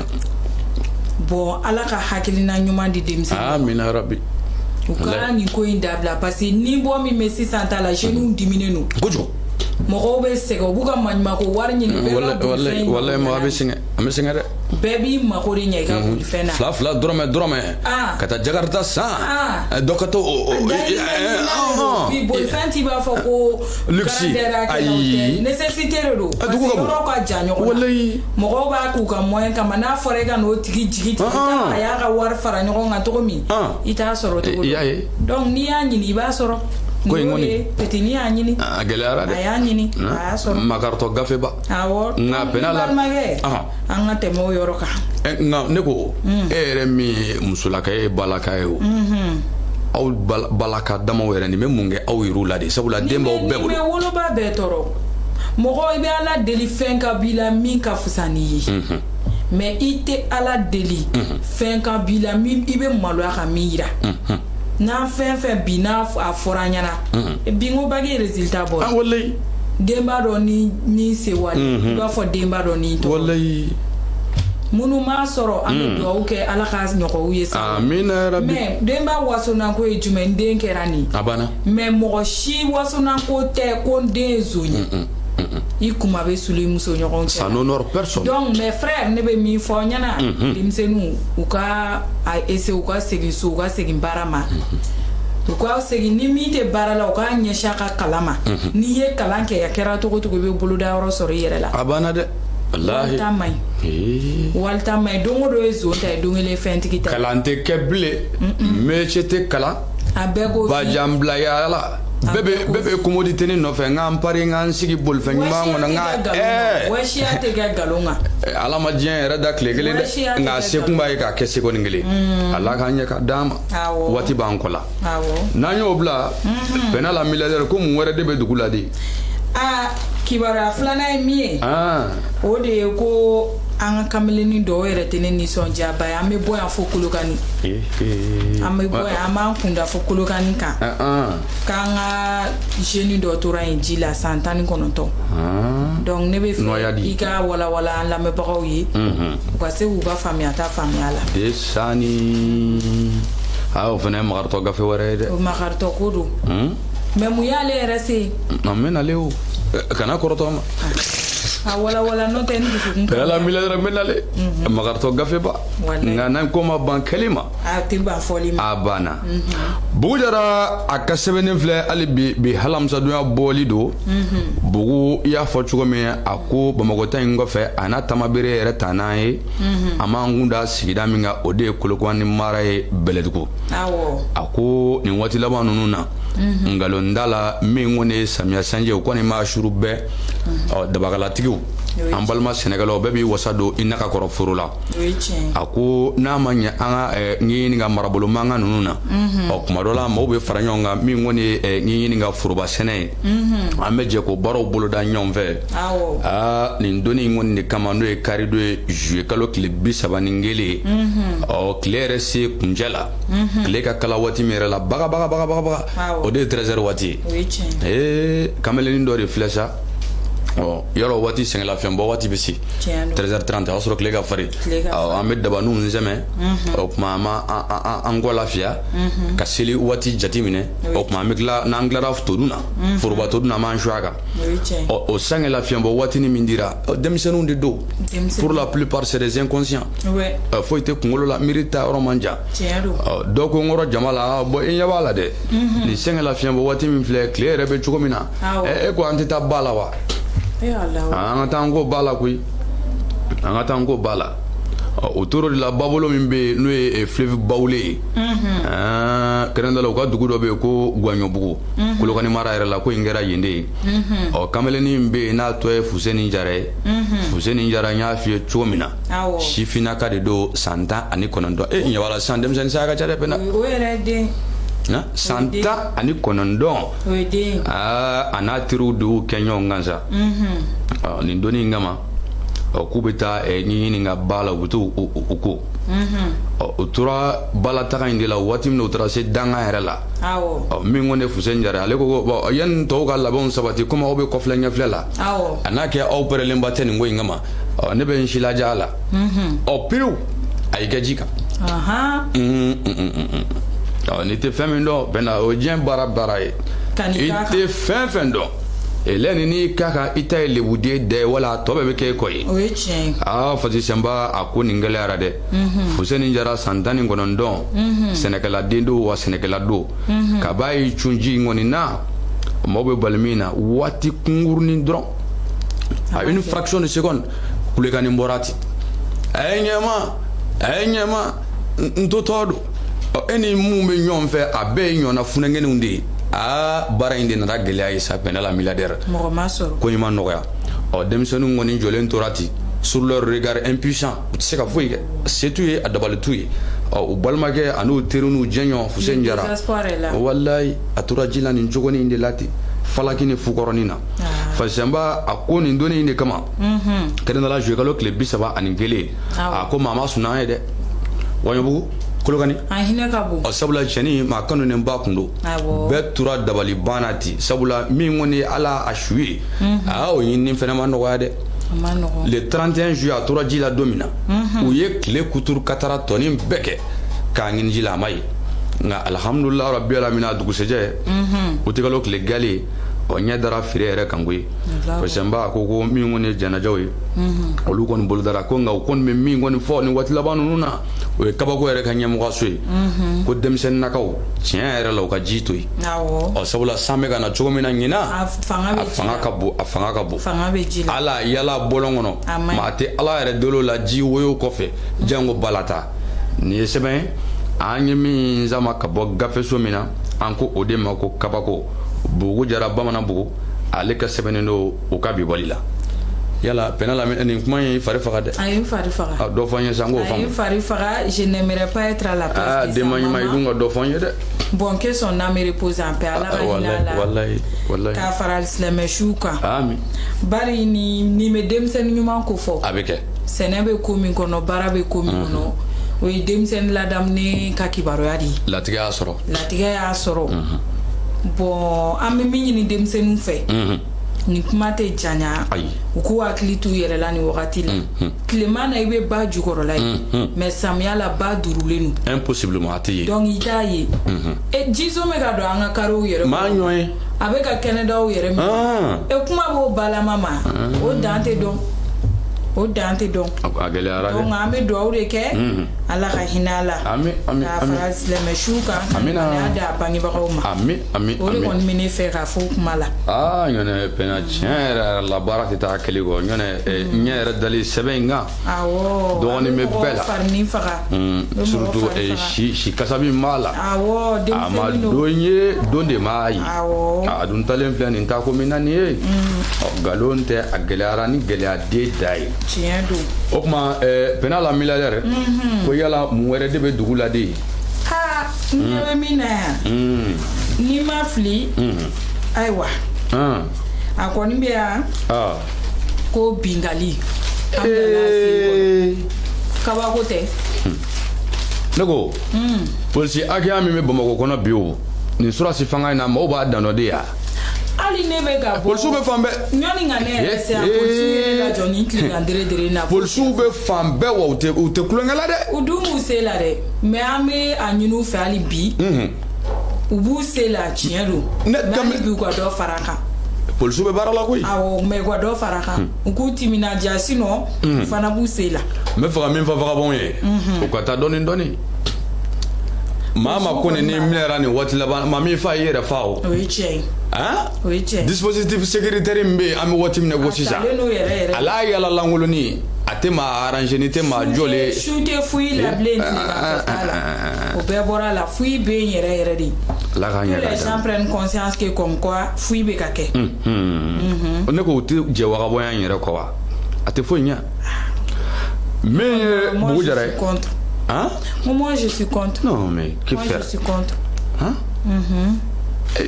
Speaker 2: Bon, Ala ka hakilina ɲuman di denmisɛnninw.
Speaker 1: Amina rabi.
Speaker 2: U ka nin ko in dabila parce que ni bɔ min bɛ sisan ta la, jeunes diminen don.
Speaker 1: Kojugu.
Speaker 2: Mɔgɔw bɛ sɛgɛn, u b'u ka maɲumanko wari ɲini.
Speaker 1: Bɛɛ. Walayi, mɔgɔ bɛ sɛgɛn, an bɛ sɛgɛn dɛ.
Speaker 2: Bɛɛ b'i mako de ɲɛ i ka bolifɛn na.
Speaker 1: Fila fila, dɔrɔmɛ dɔrɔmɛ, ka taa Jakarta san, dɔ ka to o.
Speaker 2: Bi bolifɛn t'i b'a fɔ ko
Speaker 1: luxe, ayi.
Speaker 2: Nécessité de don, parce que yɔrɔ ka jan ɲɔgɔn na. Mɔgɔw b'a k'u ka moyen kama. N'a fɔra e ka n'o tigi jigi tigɛ, a y'a ka wari fara ɲɔgɔn kan cogo min, i t'a sɔrɔ cogo.
Speaker 1: I y'a ye.
Speaker 2: Donc n'i y'a ɲini, i b'a sɔrɔ.
Speaker 1: Ko in kɔni,
Speaker 2: petit y'a ɲini.
Speaker 1: A gɛlɛyara dɛ.
Speaker 2: A y'a ɲini, a y'a sɔrɔ.
Speaker 1: Makaritɔ gafeba.
Speaker 2: Awɔ.
Speaker 1: Nka pɛnɛ la.
Speaker 2: Balimakɛ, an ka tɛmɛ o yɔrɔ kan.
Speaker 1: Nka ne ko, e yɛrɛ min ye musolaka ye, balaka ye, o aw balaka damaw yɛrɛ, nin bɛ mun kɛ aw yɛrɛw la de? Sabula den b'aw bɛɛ bolo.
Speaker 2: Nin bɛ woloba bɛɛ tɔɔrɔ. Mɔgɔ, i bɛ Ala deli fɛn ka b'i la min ka fisa n'i ye, mais i tɛ Ala deli fɛn ka b'i la min i bɛ maloya ka min yira. N'an fɛn fɛn bi n'a a fɔra an ɲɛna bi, n ko bac résultat bɔra.
Speaker 1: Ah, walayi.
Speaker 2: Denba dɔ ni sewale, i b'a fɔ denba dɔ ni tɔgɔ. Minnu m'a sɔrɔ, an bɛ dugawu kɛ Ala ka ɲɔgɔnw ye sa.
Speaker 1: Amina rabi.
Speaker 2: Mais denba wasonanko ye jumɛn? N den kɛra nin.
Speaker 1: A banna.
Speaker 2: Mais mɔgɔ si wasonanko tɛ ko n den ye zon ye. I kuma bɛ sulu i muso ɲɔgɔn cɛ.
Speaker 1: Ça n'honore personne.
Speaker 2: Donc mes frères, ne bɛ min fɔ aw ɲɛna, denmisɛnninw, u ka a essayer u ka segin so, u ka segin baara ma, u ka segin. Ni min tɛ baara la, u k'a ɲɛsin a ka kalan ma. N'i ye kalan kɛ, a kɛra cogo cogo, i bɛ boloda yɔrɔ sɔrɔ i yɛrɛ la.
Speaker 1: A banna dɛ, walahi.
Speaker 2: Walita man ɲi, walita man ɲi. Don o don ye zon ta ye, don kelen fɛntigi ta ye.
Speaker 1: Kalan tɛ kɛ bilen, métier tɛ kalan.
Speaker 2: A bɛɛ ko.
Speaker 1: Bajanbilaya la, bɛɛ bɛ bɛɛ bɛ commodité ne nɔfɛ. N k'an pari, n k'an sigi bolifɛn ɲuman kɔnɔ, n ka
Speaker 2: Wɛsiya tɛ kɛ nkalon kan.
Speaker 1: Ala ma diɲɛ yɛrɛ da tile kelen dɛ, nka sekun b'a ye k'a kɛ sekonin kelen. Ala k'an ɲɛ ka d'an ma, waati b'an kɔ la. N'an y'o bila bɛnna la, milliardaire ko mun wɛrɛ de bɛ dugu la de?
Speaker 2: Aa, kibaruya filanan ye min ye, o de ye ko an ka kamelennin dɔw yɛrɛ tɛ ne nisɔndiyaba ye. An bɛ bɔ yan fo Kolokani, an bɛ bɔ yan, an b'an kunda fo Kolokani kan, k'an ka jeune dɔ tora yen ji la, san 19. Donc ne bɛ fɛ i ka walawala an lamɛnbagaw ye, u ka se k'u ka faamuyata faamuya la.
Speaker 1: Desani, aa, o fana ye makaritɔ gafe wɛrɛ ye dɛ.
Speaker 2: O makaritɔ ko don, mais mun y'ale yɛrɛ se?
Speaker 1: An bɛ nalen o, kana kɔrɔtɔ ma.
Speaker 2: A walawala, n'o tɛ n dusukun.
Speaker 1: Pɛrɛla milliardaire, n bɛ nalen makaritɔ gafeba, nka n'an ko ma ban kɛli ma.
Speaker 2: A tɛ ban fɔli ma.
Speaker 1: A banna. Bugu jara a ka sɛbɛnni filɛ hali bi. Bi halamisadonya bɔli don. Bugu, i y'a fɔ cogo min, a ko Bamakɔ ta in kɔfɛ, a n'a tamabere yɛrɛ ta n'an ye, an b'an kun da sigida min kan, o de ye Kolokani mara ye, Bɛlɛdugu. A ko nin waati laban ninnu na, nkalon da la min kɔni ye samiya sanji, o kɔni ma suru bɛɛ. Ɔ dabakalatigiw, an balima sɛnɛkɛlaw bɛɛ b'i wasa don i naka kɔrɔ foro la. A ko n'a ma ɲɛ an ka ɲɛɲini ka marabolo mankan ninnu na, ɔ kuma dɔ la maaw bɛ fara ɲɔgɔn kan, min kɔni ye ɲɛɲini ka foroba sɛnɛ ye, an bɛ jɛ k'o baaraw boloda ɲɔgɔn fɛ. Aa, nin donni in kɔni de kama, n'o ye karidon ye, juillet kalo tile 31, ɔ tile yɛrɛ se kuncɛ la, tile ka kala waati min yɛrɛ la baga baga baga baga baga, o de ye 13 heures waati ye. Ee, kamelennin dɔ de filɛ sa. Ɔ yɔrɔ waati sɛgɛnlafɛn bɔ waati bɛ se 13h30, o y'a sɔrɔ tile ka farin. An bɛ dabaninw sɛmɛ, o tuma an b'an kɔ lafiya ka seli waati jate minɛ. O tuma an bɛ tila, n'an tilara todun na, foroba todun na, an b'an su a kan. Ɔ o sɛgɛnlafiyɛn bɔ waatinin min dira, denmisɛnninw de don, pour la plupart c'est des inconscients, foyi tɛ kunkolo la, miiri ta yɔrɔ man jan. Dɔ ko n kɔrɔ jama la, bɔn i ɲɛ b'a la dɛ, nin sɛgɛnlafiyɛn bɔ waati min filɛ, tile yɛrɛ bɛ cogo min na, e ko an tɛ taa ba la wa? An ka taa an ko ba la koyi, an ka taa an ko ba la. O tora de la, babolo min bɛ yen, n'o ye fleuve Bawule ye, kɛrɛnkɛrɛnnenya la u ka dugu dɔ bɛ yen ko Guwaɲɔbugu, Kolokani mara yɛrɛ la, ko in kɛra yen de ye. Ɔ kamelennin min bɛ yen, n'a tɔ ye Fuseni Jara ye, Fuseni Jara, n y'a f'i ye cogo min na, sifinnaka de don, san 19. E ɲɛ b'a la sisan, denmisɛnnin saya ka ca dɛ, Pɛnda.
Speaker 2: O yɛrɛ den.
Speaker 1: San 19, a n'a teriw de y'u kɛ ɲɔgɔn kan sa nin donni in kama. Ɔ, k'u bɛ taa ɲɛɲini ka ba la, u bɛ t'u u ko. Ɔ, u tora balataga in de la. Waati min na u taara se dangan yɛrɛ la, ɔ, min ko ne Fuseni Jara, ale ko ko bon, yanni tɔw ka labɛnw sabati, komi aw bɛ kɔfilɛ ɲɛfilɛ la, a n'a kɛ aw pɛrɛlenba tɛ nin ko in kama, ɔ, ne bɛ n silaja a la. Ɔ, pewu, a y'i kɛ ji kan. Ɔ, n'i tɛ fɛn min dɔn bɛnna, o ye diɲɛ baara baara ye. I tɛ fɛn fɛn dɔn elɛni, n'i k'a kan, i ta ye lebuden dɛ ye, wala a tɔ bɛɛ bɛ kɛ e kɔ ye.
Speaker 2: O ye tiɲɛ ye.
Speaker 1: Aa, Fatisenba, a ko nin gɛlɛyara dɛ. Fuseni Jara, san 19, sɛnɛkɛladen don wa sɛnɛkɛla don. Kaba y'i cun ji in kɔni na, maaw bɛ bali min na, waati kunkurunin dɔrɔn, a une fraction de seconde, kulekanni bɔra ten: "A ye ɲɛma, a ye ɲɛma, n to tɔ don." Ɔ, e ni mun bɛ ɲɔgɔn fɛ, a bɛɛ ye ɲɔgɔnna funɛngɛnninw de ye. Aa, baara in de nana gɛlɛya ye sa, Pɛnda la milliardaire.
Speaker 2: Mɔgɔ ma sɔrɔ.
Speaker 1: Ko in ma nɔgɔya. Ɔ, denmisɛnninw kɔni jɔlen tora ten, sur leur regard impuissant, u tɛ se ka foyi kɛ, se t'u ye, a dabali t'u ye. Ɔ, u balimakɛ ani u teri n'u jɛɲɔgɔn Fuseni Jara, walayi, a tora ji la nin cogonin in de la ten, falaki ni fukɔrɔnin na. Fasisanba, a ko nin donni in de kama, kɛrɛnkɛrɛnnenya juillet kalo tile 31, a ko maa ma sun an ye dɛ, Waɲɔbugu, Kolokani.
Speaker 2: A hinɛ ka bon.
Speaker 1: Ɔ, sabula cɛnin maa kanunen ba kun don. Bɛɛ tora dabali ban na ten, sabula min kɔni ye Ala a su ye, aa, o ɲinini fɛnɛ ma nɔgɔya dɛ. Le 31 juillet, a tora ji la don min na, u ye tile kuturu katara tɔnin bɛɛ kɛ k'a ɲini ji la, a ma ye. Nka alhamdulilah rabbi alamina, a dugusɛjɛ, utikalo tile gale, ɔ, ɲɛ dara feere yɛrɛ kan koyi. Fasisanba ko min kɔni ye janajaw ye, olu kɔni bolodara ko. Nka u kɔni bɛ min kɔni fɔ nin waati laban ninnu na, o ye kabako yɛrɛ ka ɲɛmɔgɔso ye, ko denmisɛnninnakaw, tiɲɛ yɛrɛ la, u ka ji to yen. Ɔ, sabula san bɛ ka na cogo min na ɲinan, a fanga ka bon, a fanga ka bon. Ala yala bɔlɔn kɔnɔ, maa tɛ Ala yɛrɛ dolo la ji woyo kɔfɛ, jango balata. Nin ye sɛbɛn ye an ye min sama ka bɔ gafeso min na, an ko o de ma ko kabako. Bugu Jara, Bamanan Bugu, ale ka sɛbɛnnen don u ka bibɔli la. Yala Pɛnɛ la, nin kuma in fari faga dɛ.
Speaker 2: A ye n fari faga.
Speaker 1: Dɔ fɔ n ye sa, n k'o
Speaker 2: faamu. A ye n fari faga, je n'aimerais pas être à la place
Speaker 1: de sa denma ɲuman, i dun ka dɔ fɔ n ye dɛ.
Speaker 2: Bon, que son âme repose en paix. Ala ka hinɛ a la.
Speaker 1: Wallahi, wallahi.
Speaker 2: K'a fara silamɛ siw kan.
Speaker 1: Amin.
Speaker 2: Bari ni nin bɛ denmisɛnnin ɲuman ko fɔ.
Speaker 1: A bɛ kɛ.
Speaker 2: Sɛnɛ bɛ ko min kɔnɔ, baara bɛ ko min kɔnɔ, o ye denmisɛnnin ladamunen ka kibaruya de ye.
Speaker 1: Latigɛ y'a sɔrɔ.
Speaker 2: Latigɛ y'a sɔrɔ. Bon, an bɛ min ɲini denmisɛnninw fɛ, nin kuma tɛ janya, u k'u hakili t'u yɛrɛ la nin wagati la. Tilema na, i bɛ ba jukɔrɔla ye, mais samiya la, ba durulen
Speaker 1: don. Impossiblement, a tɛ ye.
Speaker 2: Donc i t'a ye. E, jizo bɛ ka don an ka karew yɛrɛ.
Speaker 1: Maa ɲɔ ye.
Speaker 2: A bɛ ka kɛnɛdaw yɛrɛ minɛ. E, kuma b'o balama ma, o dan tɛ dɔn, o dan tɛ dɔn.
Speaker 1: A gɛlɛyara dɛ.
Speaker 2: Donc an bɛ dugawu de kɛ, Ala ka hinɛ a la.
Speaker 1: Ami, ami.
Speaker 2: K'a fara silamɛ siw kan, ka limaniya d'a bangebagaw ma.
Speaker 1: Ami, ami.
Speaker 2: O de kɔni bɛ ne fɛ k'a fɔ kuma la.
Speaker 1: Aa, ɲɔnɛ Pɛnɛ, tiɲɛ yɛrɛ yɛrɛ la, baara tɛ taa kɛli kɔ. Ɲɔnɛ, ɲɛ yɛrɛ dali sɛbɛn in kan. Dɔgɔnin bɛ bɛɛ la.
Speaker 2: Farini faga.
Speaker 1: Surtout si si kasabi min b'a la.
Speaker 2: Awɔ.
Speaker 1: A ma don ye, don de m'a ye. A dun talen filɛ nin taako min na nin ye, nkalon tɛ, a gɛlɛyara ni gɛlɛya den da ye.
Speaker 2: Tiɲɛ don.
Speaker 1: O tuma, Pɛnɛ la milliardaire, ko yala mun wɛrɛ de bɛ dugu la de?
Speaker 2: Aa, n ɲɛ bɛ min na yan, n'i ma fili, ayiwa, a kɔni bɛ yan ko bingali an bilala sen kɔnɔ, kabako tɛ.
Speaker 1: Ne ko polisi hakɛya min bɛ Bamakɔ kɔnɔ bi, o nin surasi fanga in na, maaw b'a dan dɔ de ya.
Speaker 2: Hali ne bɛ ka bɔ.
Speaker 1: Polisiw bɛ fan bɛɛ.
Speaker 2: Ɲɔni ka ne yɛrɛ se yan, polisiw ye ne lajɔ ni tilegan dere dere na.
Speaker 1: Polisiw bɛ fan bɛɛ wa, u tɛ tulonkɛ la dɛ.
Speaker 2: U dun b'u se la dɛ, mais an bɛ a ɲini u fɛ hali bi. U b'u se la, tiɲɛ don. Mais hali bi, u ka dɔ fara a kan.
Speaker 1: Polisiw bɛ baara la koyi.
Speaker 2: Awɔ, mais u ka dɔ fara a kan. U k'u timinadiya, sinon u fana b'u se la.
Speaker 1: N bɛ fɛ ka min fɔ vagabond ye, u ka taa dɔɔni dɔɔni. Maa ma ko nin n'i minɛra nin waati laban, maa min fa, i yɛrɛ fa o.
Speaker 2: O ye tiɲɛ ye.
Speaker 1: Han?
Speaker 2: O ye tiɲɛ ye.
Speaker 1: Dispositif sécuritaire min bɛ yen, an bɛ waati min na ko sisan.
Speaker 2: A talen n'o yɛrɛ yɛrɛ.
Speaker 1: A la yala lankoloni, a tɛ maa arranger ni tɛ maa jɔlen.
Speaker 2: Su tɛ foyi la bilen, tileganfɛ t'a la. O bɛɛ bɔra la, foyi bɛ yen yɛrɛ yɛrɛ de.
Speaker 1: Ala k'an ɲɛ.
Speaker 2: Que les gens prennent conscience que comme quoi foyi bɛ ka kɛ.
Speaker 1: Ne ko u tɛ jɛ vagabond in yɛrɛ kɔ wa? A tɛ foyi ɲɛ. Min ye Bugu Jara ye.
Speaker 2: Contre.
Speaker 1: Hein?
Speaker 2: Moi, je suis contre.
Speaker 1: Non, mais que
Speaker 2: Moi,
Speaker 1: faire?
Speaker 2: je suis contre.
Speaker 1: Hein?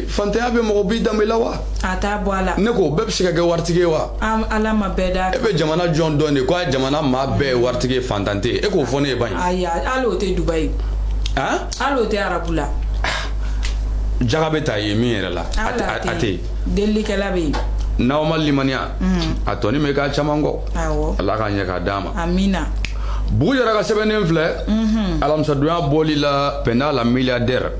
Speaker 1: Fantanya bɛ mɔgɔ b'i danbe la wa?
Speaker 2: A t'a bɔ a la.
Speaker 1: Ne ko bɛɛ bɛ se ka kɛ waritigi ye wa?
Speaker 2: Ala ma bɛɛ da.
Speaker 1: E bɛ jamana jɔn dɔn de ko a jamana maa bɛɛ ye waritigi ye, fantan tɛ yen? E k'o fɔ ne ye ban ye.
Speaker 2: Ayi, hali o tɛ Dubayi.
Speaker 1: Han?
Speaker 2: Hali o tɛ arabu la.
Speaker 1: Jaga bɛ taa ye min yɛrɛ la, a tɛ yen.
Speaker 2: Delilikɛla bɛ yen.
Speaker 1: N'aw ma limaniya, a tɔni bɛ k'a caman kɔ.
Speaker 2: Awɔ.
Speaker 1: Ala k'a ɲɛ k'a d'a ma.
Speaker 2: Amina.
Speaker 1: Bugu yɛrɛ ka sɛbɛnnen filɛ, alamisadonya bɔli la, Penda la milliardaire,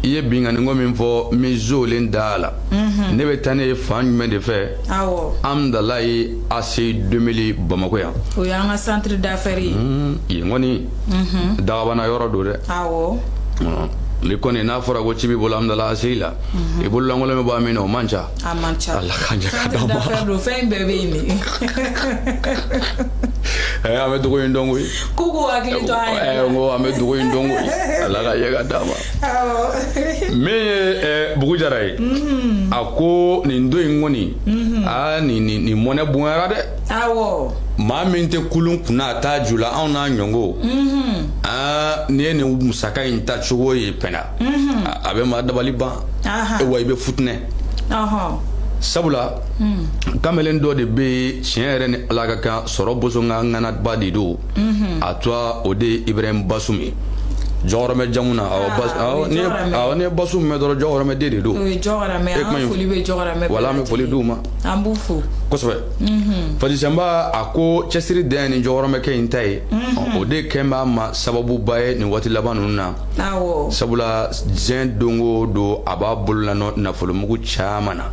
Speaker 1: i ye binkanni min fɔ, n bɛ zolen da la. Ne bɛ taa ne ye fan jumɛn de fɛ?
Speaker 2: Awɔ.
Speaker 1: Amdalayi ACI 2000, Bamakɔ yan.
Speaker 2: O y'an ka centre d'affaires ye.
Speaker 1: Yen kɔni, dagabana yɔrɔ don dɛ.
Speaker 2: Awɔ.
Speaker 1: Ni kɔni n'a fɔra ko ci b'i bolo Amdala ACI la, i bololankolon bɛ bɔ a min na, o man ca.
Speaker 2: A man ca.
Speaker 1: Ala k'an ɲɛ ka
Speaker 2: Centre
Speaker 1: d'an ma.
Speaker 2: d'affaires don, fɛn bɛɛ bɛ yen de.
Speaker 1: An bɛ dugu in dɔn koyi.
Speaker 2: K'u k'u hakili to an yɛrɛ la.
Speaker 1: N ko an bɛ dugu in dɔn koyi. Ala ka ɲɛ ka d'an ma.
Speaker 2: Awɔ.
Speaker 1: Min ye Bugu Jara ye, a ko nin don in kɔni, aa, nin mɔnɛ bonyara dɛ.
Speaker 2: Awɔ.
Speaker 1: Maa min tɛ kulun kunna, a t'a ju la, anw n'a ɲɔngo. Aa, n'i ye nin musaka in ta cogo ye, Pɛnda, a bɛ maa dabali ban. Wa i bɛ futinɛ. Sabula kamalen dɔ de bɛ yen, tiɲɛ yɛrɛ ni Ala ka kan, sɔrɔ boso ka ŋanaba de don. A tora o de ye Ibrahim Basum ye, Jɔhɔrɔmɛ jamu na. Awɔ, n'i ye Basum mɛn dɔrɔn, Jɔhɔrɔmɛ den de don.
Speaker 2: O ye Jɔhɔrɔmɛ, an ka foli bɛ Jɔhɔrɔmɛ.
Speaker 1: Wala, an bɛ foli d'u ma.
Speaker 2: An b'u fo.
Speaker 1: Kosɛbɛ. Fadisɛnba, a ko cɛsiri dan ye ni Jɔhɔrɔmɛkɛ in ta ye, o de kɛn b'a ma sababuba ye nin waati laban ninnu na. Sabula diɲɛ don o don, a b'a bolo nafolomugu caman na.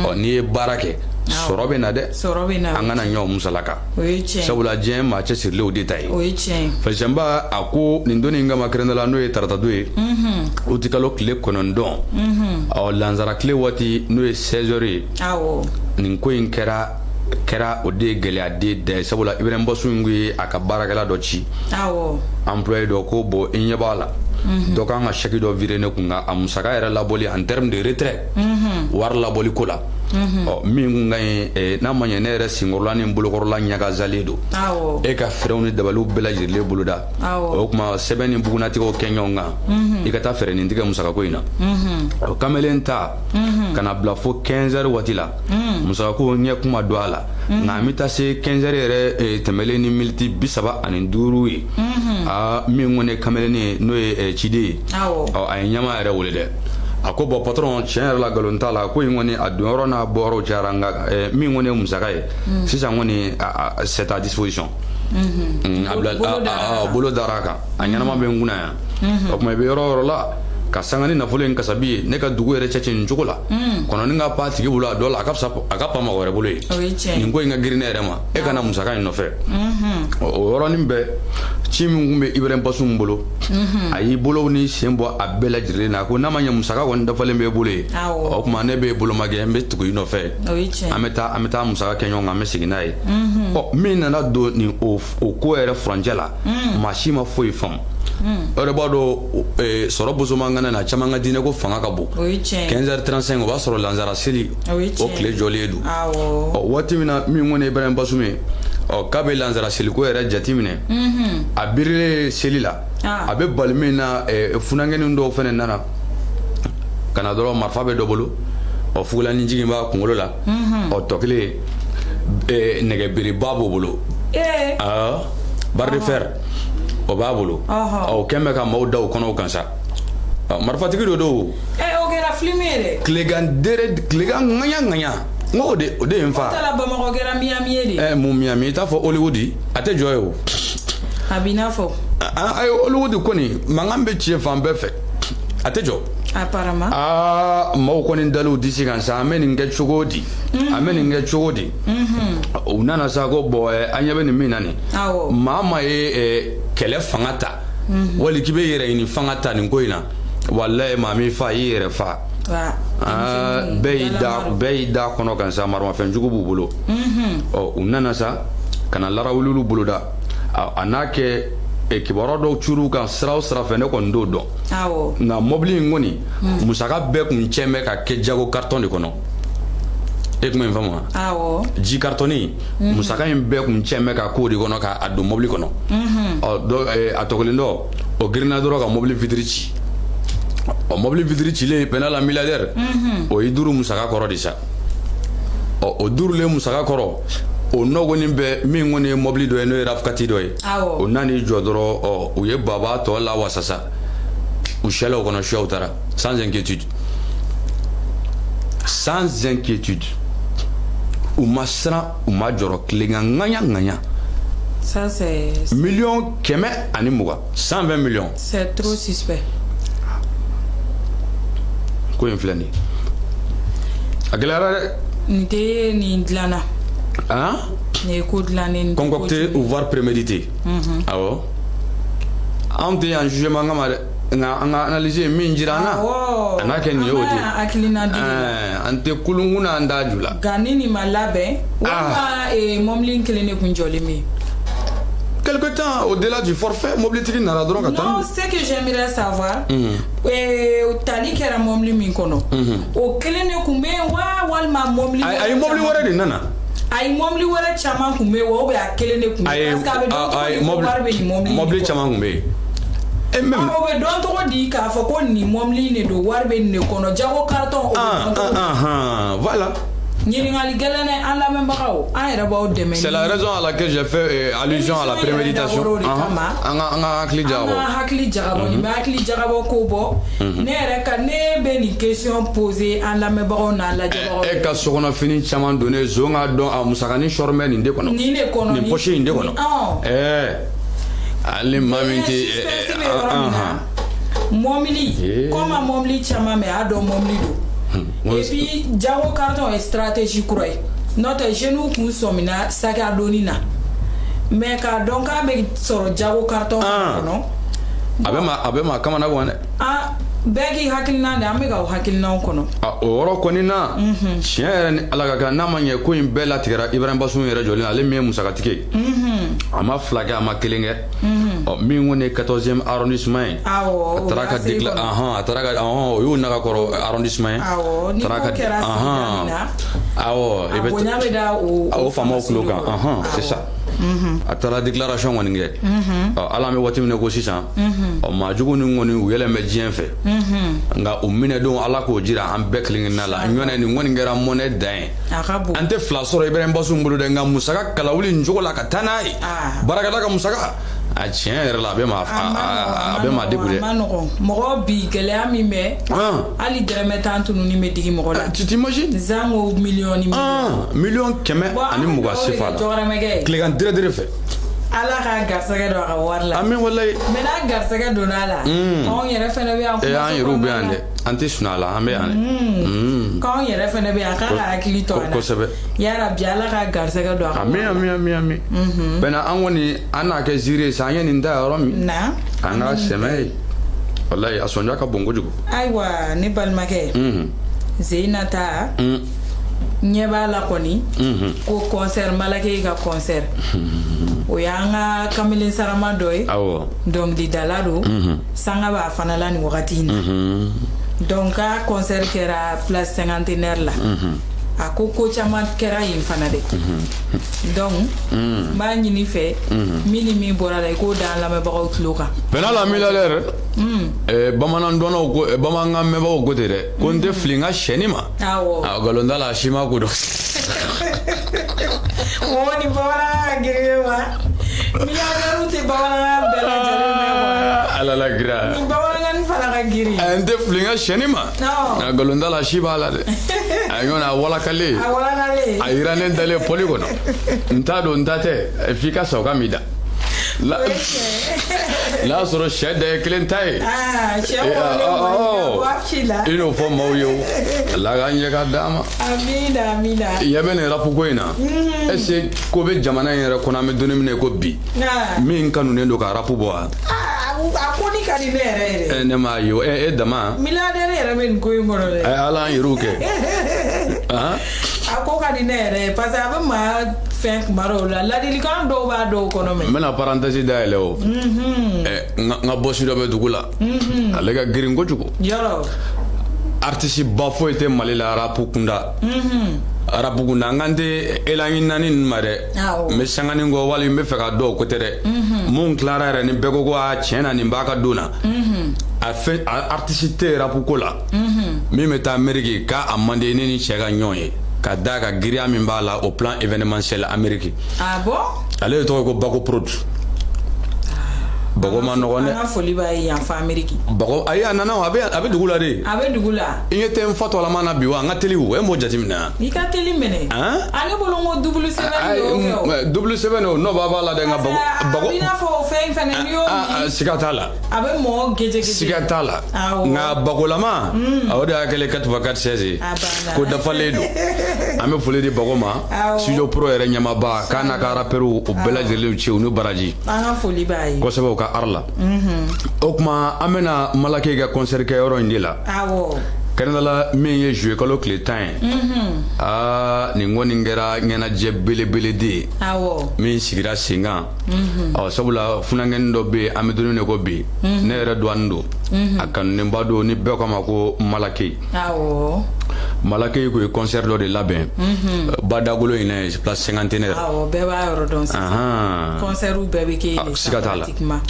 Speaker 1: Ɔ, n'i ye baara kɛ, sɔrɔ bɛ na dɛ.
Speaker 2: Sɔrɔ bɛ na.
Speaker 1: An kana ɲɔ musalaka.
Speaker 2: O ye tiɲɛ.
Speaker 1: Sabula diɲɛ maa cɛsirilenw de ta ye.
Speaker 2: O ye tiɲɛ ye.
Speaker 1: Fadisɛnba, a ko nin don in kama kɛrɛnkɛrɛnnenya la, n'o ye taratado ye, utikalo tile 9, ɔ, lansara tile waati, n'o ye 16 heures ye. Nin ko in kɛra, o de ye gɛlɛya den da ye. Sabula Ibrahim Basum ye a ka baarakɛla dɔ ci. Employé dɔ ko bon, i ɲɛ b'a la, dɔ kan ka chèque dɔ virer ne kun kan, a musaka yɛrɛ labɔli en terme de retrait, wari labɔli ko la. Ɔ, min kun ka ɲi, n'a ma ɲɛ, ne yɛrɛ senkɔrɔla ni bolokɔrɔla ɲagazalen don. E ka fɛɛrɛw ni dabaliw bɛɛ lajɛlen boloda. O tuma sɛbɛn ni bugunatigɛw kɛ ɲɔgɔn kan, i ka taa fɛɛrɛ nin tigɛ musakako in na. O kamalen ta ka na bila fo 15 heures waati la, musakako ɲɛ kuma don a la. Nka an bɛ taa se 15 heures yɛrɛ tɛmɛlen ni miniti 35 ye, aa, min kɔni ye kamalenin ye, n'o ye ciden ye, ɔ, a ye ɲɛmaa yɛrɛ wele dɛ. A ko bon patron, tiɲɛ yɛrɛ la, nkalon t'a la, ko in kɔni a donyɔrɔ n'a bɔyɔrɔ cayara, nka min kɔni ye musaka ye sisan kɔni, c'est à disposition. A bila bolo dara a kan, a ɲɛnama bɛ n kunna yan. O tuma i bɛ yɔrɔ o yɔrɔ la, ka sanga ni nafolo in kasabi ye, ne ka dugu yɛrɛ cɛci nin cogo la, kɔnɔni ka pan tigi bolo, a dɔ la a ka fisa a ka pan mɔgɔ wɛrɛ bolo ye. Nin ko in ka girin ne yɛrɛ ma, e kana musaka in nɔfɛ. O yɔrɔnin bɛɛ, ci min kun bɛ Ibrahim Basum bolo, a y'i bolo ni sen bɔ a bɛɛ lajɛlen na. A ko n'a ma ɲɛ musaka kɔni dafalen b'e bolo ye, o tuma ne b'e bolo ma gɛn, n bɛ tugu i nɔfɛ, an bɛ taa musaka kɛ ɲɔgɔn kan, an bɛ segin n'a ye. Ɔ, min nana don nin o ko yɛrɛ furancɛ la, maa si ma foyi faamu. O yɛrɛ b'a dɔn, sɔrɔ bosomankana na, caman ka diinɛ ko fanga ka bon. 15h35, o b'a sɔrɔ lansara seli, o tile jɔlen don. Ɔ, waati min na min kɔni ye Ibrahim Basum ye, ɔ, k'a bɛ lansara seliko yɛrɛ jateminɛ, a birilen seli la, a bɛ bali min na, funankɛnin dɔw fana nana ka na dɔrɔn, marifa bɛ dɔ bolo, ɔ, fugulanin jigin b'a kunkolo la, ɔ, tɔ kelen, nɛgɛbereba b'o bolo, barre de fer o b'a bolo. O kɛn bɛ ka maaw da o kɔnɔw kan sa, marifatigi dɔ don.
Speaker 2: O kɛra film ye dɛ.
Speaker 1: Tilegan dere, tilegan ŋaɲa ŋaɲa, n ko o de ye n fa.
Speaker 2: O taara Bamakɔ, kɛra Miami ye de.
Speaker 1: Mun Miami? I t'a fɔ Hollywood, a tɛ jɔ ye o.
Speaker 2: A b'i n'a fɔ.
Speaker 1: Ayi, Hollywood kɔni, mankan bɛ ci fan bɛɛ fɛ, a tɛ jɔ.
Speaker 2: Apparemment.
Speaker 1: Aa, maaw kɔni dal'u disi kan sa, an bɛ nin kɛ cogo di? An bɛ nin kɛ cogo di? U nana sa ko bon, an ɲɛ bɛ nin min na nin. Maa maa ye kɛlɛ fanga ta, wali k'i bɛ yɛrɛ ɲini fanga ta nin ko in na, walayi, maa m'i fa, i y'i yɛrɛ fa. Bɛɛ y'i da kɔnɔ kan sa, maramafɛnjugu b'u bolo. Ɔ, u nana sa ka na larawuliw boloda. A n'a kɛ kibaruya dɔw cur'u kan sira o sira fɛ, ne kɔni t'o dɔn. Nka mɔbili in kɔni musaka bɛɛ kun cɛn bɛ ka kɛ jago carton de kɔnɔ. E kuma in faamu wa? Ji carton musaka in bɛɛ kun cɛn bɛ ka k'o de kɔnɔ k'a don mɔbili kɔnɔ. Ɔ, dɔ, a tɔ kelen dɔ, o girinna dɔrɔn ka mɔbili vitre ci. Ɔ, mobili vitre cilen, Pɛnda la milliardaire, o ye duuru musaka kɔrɔ de sa. Ɔ, o duurulen musaka kɔrɔ, o nɔ kɔni bɛ min kɔni ye mobili dɔ ye, n'o ye RAV4 dɔ ye. O nan'i jɔ dɔrɔn, ɔ, u ye baba tɔ lawasa, u sɛla o kɔnɔ, suyaw taara sans inquiétude, sans inquiétude. U ma siran, u ma jɔrɔ, tilegan ŋaɲa ŋaɲa.
Speaker 2: Ça, c'est
Speaker 1: 120 millions, 120 millions.
Speaker 2: C'est trop suspect.
Speaker 1: Ko in filɛ nin ye, a gɛlɛyara dɛ.
Speaker 2: Nin tɛ nin dilanna.
Speaker 1: Han.
Speaker 2: Nin ye ko dilannen, nin tɛ ko
Speaker 1: Concocté
Speaker 2: jugu.
Speaker 1: ou voire prémédité. Awɔ, anw tɛ yan jugement kama dɛ, nka an ka analyse ye min jira an na, a n'a kɛ nin ye, o
Speaker 2: An
Speaker 1: de
Speaker 2: b'a hakilina di de la.
Speaker 1: Ɛɛ, an tɛ kulunkun na, an t'a ju la.
Speaker 2: Nka ni nin ma labɛn, walima mɔbili in kelen de kun jɔlen bɛ yen.
Speaker 1: Quelque temps au-delà du forfait, mobilitigi nana dɔrɔn ka taa.
Speaker 2: Non, ce que j'aimerais savoir, tali kɛra mɔbili min kɔnɔ, o kelen de kun bɛ yen wa, walima mɔbili
Speaker 1: Ayi, mobili wɛrɛ de nana.
Speaker 2: Ayi, mɔbili wɛrɛ caman kun bɛ yen wa, ou bien a kelen de kun bɛ
Speaker 1: Ayi.
Speaker 2: yen? Parce que a bɛ dɔn cogo
Speaker 1: Ayi,
Speaker 2: di ko wari bɛ nin mɔbili in
Speaker 1: mobili
Speaker 2: kɔnɔ?
Speaker 1: caman kun bɛ yen et même
Speaker 2: Ah, o bɛ dɔn cogo di k'a fɔ ko nin mɔbili in de don, wari bɛ nin de kɔnɔ, jago carton, o bɛ dɔn cogo di?
Speaker 1: Ah, ah, voilà.
Speaker 2: Ɲininkali gɛlɛn dɛ. An lamɛnbagaw, an yɛrɛ b'aw dɛmɛ.
Speaker 1: C'est la raison à laquelle j'ai fait allusion à la
Speaker 2: Émission yɛrɛ
Speaker 1: préméditation.
Speaker 2: dabɔra o de kama.
Speaker 1: An ka hakili
Speaker 2: An
Speaker 1: jagabɔ.
Speaker 2: ka hakili jagabɔ, nin bɛ hakili jagabɔ ko bɔ. Ne yɛrɛ ka, ne bɛ nin question poser an lamɛnbagaw n'an lajɛbagaw.
Speaker 1: E ka sokɔnɔfini caman donnen, zon k'a dɔn a musakanin sɔrɔ bɛ nin de kɔnɔ.
Speaker 2: Nin de kɔnɔ.
Speaker 1: Nin poche in de kɔnɔ. Ɛɛ, hali maa min tɛ
Speaker 2: Suspense bɛ yɔrɔ min na, mɔbili comme a mɔbili caman bɛ, a y'a dɔn mɔbili don. Et puis jago carton ye stratégie kura ye, n'o tɛ jeunes kun sɔmina sac à dos na, mais k'a dɔn k'a bɛ sɔrɔ jago carton kɔnɔ.
Speaker 1: A bɛ maa kamana gan dɛ.
Speaker 2: An bɛɛ k'i hakilina de, an bɛ ka o hakilinaw kɔnɔ.
Speaker 1: A, o yɔrɔ kɔni na, tiɲɛ yɛrɛ ni Ala ka kan, n'a ma ɲɛ ko in bɛɛ latigɛra Ibrahim Basun yɛrɛ jɔlen, ale min ye musakatigi ye, a ma fila kɛ, a ma kelen kɛ. Ɔ, min kɔni ye 14e arrondissement ye, a taara ka décla ɔhɔn, a taara ka ɔhɔn, o y'o Nagakɔrɔ arrondissement ye.
Speaker 2: Awɔ, ni ko kɛra sigida min na,
Speaker 1: awɔ,
Speaker 2: a bonya bɛ da o
Speaker 1: o faamaw tulo kan. Ɔhɔn, c'est ça. A taara déclaration kɔni kɛ. Ɔ, ala, an bɛ waati min na ko sisan, ɔ, maajugu ni kɔni u yɛlɛn bɛ diɲɛ fɛ, nka u minɛ don, Ala k'o jira an bɛɛ kelen kelenna la. Ɲɔnɛ nin kɔni kɛra mɔnɛ dan ye.
Speaker 2: A ka bon.
Speaker 1: An tɛ fila sɔrɔ Ibrahim Basun bolo dɛ, nka musaka kalawuli nin cogo la ka taa n'a ye, baarakɛla ka musaka, a tiɲɛ yɛrɛ la, a bɛ maa degun dɛ.
Speaker 2: A ma nɔgɔn. Mɔgɔ bi, gɛlɛya min bɛ, hali dɔrɔmɛ 10 tununi bɛ digi mɔgɔ la.
Speaker 1: Tu t'imagines?
Speaker 2: Zango miliyɔn ni
Speaker 1: miliyɔn. 120 millions CFA la.
Speaker 2: Jɔgɔrɔmɛkɛ.
Speaker 1: Tilegan dere dere fɛ.
Speaker 2: Ala ka garisɛgɛ don a ka wari la.
Speaker 1: Amin, walayi.
Speaker 2: Mais n'a garisɛgɛ donna a la, anw yɛrɛ fɛnɛ bɛ yan.
Speaker 1: An yɛrɛw bɛ yan dɛ, an tɛ sunɔgɔ la, an bɛ yan dɛ.
Speaker 2: K'anw yɛrɛ fɛnɛ bɛ yan, k'a ka hakili to an na.
Speaker 1: Kosɛbɛ.
Speaker 2: Yarabi, Ala ka garisɛgɛ don a ka.
Speaker 1: Amin, amin, amin, amin. Bɛnna, an kɔni, an n'a kɛ ziiri ye sa, an ye nin ta yɔrɔ min
Speaker 2: na,
Speaker 1: an ka sɛmɛ ye, walayi, a sɔnja ka bon kojugu.
Speaker 2: Ayiwa, ne balimakɛ, Zeyina ta ɲɛ b'a la kɔni ko concert, Malake ka concert, o y'an ka kamalen sarama dɔ ye. Dɔnkilidala don, sanga b'a fana la nin wagati in na. Donc ka concert kɛra place Cinquantenaire la. A ko ko caman kɛra yen fana dɛ. Donc n b'a ɲini fɛ, min ni min bɔra la, i k'o da an lamɛnbagaw tulo kan.
Speaker 1: Bɛnna la milliardaire, bamanan dɔnnaw ko, bamanankan mɛnbagaw ko ten dɛ, ko n tɛ fili n ka sɛni ma. A nkalon t'a la, a si ma ko dɔn.
Speaker 2: O ni bamanankan ka girin wa, milliardaire tɛ bamanankan bɛɛ lajɛlen mɛn quoi.
Speaker 1: Ala la kira.
Speaker 2: Ni bamanankan fana ka girin.
Speaker 1: N tɛ fili n ka sɛni ma. A nkalon t'a la, a si b'a la dɛ. A ɲɔgɔn a walakalen.
Speaker 2: A walakalen.
Speaker 1: A yirannen dalen pɔli kɔnɔ, n t'a dɔn, n ta tɛ, f'i ka sa o ka m'i da n'a y'a sɔrɔ sɛ da ye kelen ta ye.
Speaker 2: Sɛ kɔrɔlen.
Speaker 1: I n'o fɔ maaw ye, o Ala k'an ɲɛ ka d'a ma.
Speaker 2: Amina, amina.
Speaker 1: I ɲɛ bɛ nin rap ko in na, est ce que ko bɛ jamana in yɛrɛ kɔnɔ, an bɛ don min na i ko bi, min kanunen don ka rap bɔ wa?
Speaker 2: A ko ni ka di ne yɛrɛ yɛrɛ.
Speaker 1: Ne m'a ye o, e dama.
Speaker 2: Milliardaire yɛrɛ bɛ nin ko in kɔnɔ dɛ.
Speaker 1: Ala, an yɛrɛw kɛ.
Speaker 2: A ko ka di ne yɛrɛ ye parce que a bɛ maa fɛn kuma dɔw la, ladilikan dɔw b'a dɔw kɔnɔ mɛ.
Speaker 1: N bɛna parenthèse dayɛlɛ o. N ka bɔsi dɔ bɛ dugu la, ale ka girin kojugu.
Speaker 2: Yɔrɔ.
Speaker 1: Artiste ba foyi tɛ Mali la rap kunda. Rap kunda, n kan tɛ elangi naani ninnu ma dɛ. N bɛ sanganin kɔ wali n bɛ fɛ ka dɔw ko tɛ dɛ. Mun tilara yɛrɛ ni bɛɛ ko ko a tiɲɛ na, nin b'a ka don na. A fɛn a artiste tɛ rap ko la min bɛ taa Amérique k'a man di ne ni cɛ ka ɲɔgɔn ye, ka d'a ka giriya min b'a la au plan événementiel Amérique.
Speaker 2: Ah bon?
Speaker 1: Ale de tɔgɔ ko Bako Prod. Bago ma nɔgɔn dɛ.
Speaker 2: An ka foli b'a ye yan fɔ Amérique.
Speaker 1: Bago, ayi, a nana o, a bɛ dugu la de.
Speaker 2: A bɛ dugu la.
Speaker 1: I ɲɛ tɛ n fatɔlama na bi wa? N ka teli o, e m'o jateminɛ wa?
Speaker 2: I ka teli minɛ.
Speaker 1: Han?
Speaker 2: A ne bolo n ko double sɛbɛn de y'o kɛ o.
Speaker 1: Double sɛbɛn o, n'o b'a la dɛ, nka Bago
Speaker 2: Parce que
Speaker 1: Bago
Speaker 2: a b'i n'a fɔ o fɛn in fɛnɛ, n'i y'o min,
Speaker 1: siga t'a la.
Speaker 2: a bɛ mɔgɔ gejɛ gejɛ.
Speaker 1: Siga t'a la.
Speaker 2: Awɔ.
Speaker 1: Nka Bagolama, o de y'a kɛlen 4 x 4 16 ye.
Speaker 2: A banna.
Speaker 1: Ko dafalen don. An bɛ foli di Bago ma. Studio Pro yɛrɛ ɲɛmaaba k'a n'a ka rappeurs, o bɛɛ lajɛlen ci u ni baraji.
Speaker 2: An ka foli b'a ye.
Speaker 1: Kosɛbɛ, u ka art la. O tuma, an bɛna Malake ka concert kɛ yɔrɔ in de la. Kɛnɛdala min ye juillet kalo tile 10 ye. Aa, nin kɔni kɛra ɲɛnajɛ belebele de ye min sigira sen kan. Ɔ, sabula funankɛnin dɔ bɛ yen, an bɛ don min na ko bi, ne yɛrɛ dɔgɔnin don, a kanunenba don ni bɛɛ k'a ma ko Malake. Malake ko ye concert dɔ de labɛn Badagolo in na, place Cinquantenaire.
Speaker 2: Awɔ, bɛɛ b'a yɔrɔ dɔn sisan. Concert bɛɛ bɛ kɛ yen de.
Speaker 1: Siga t'a la.
Speaker 2: Pratiquement.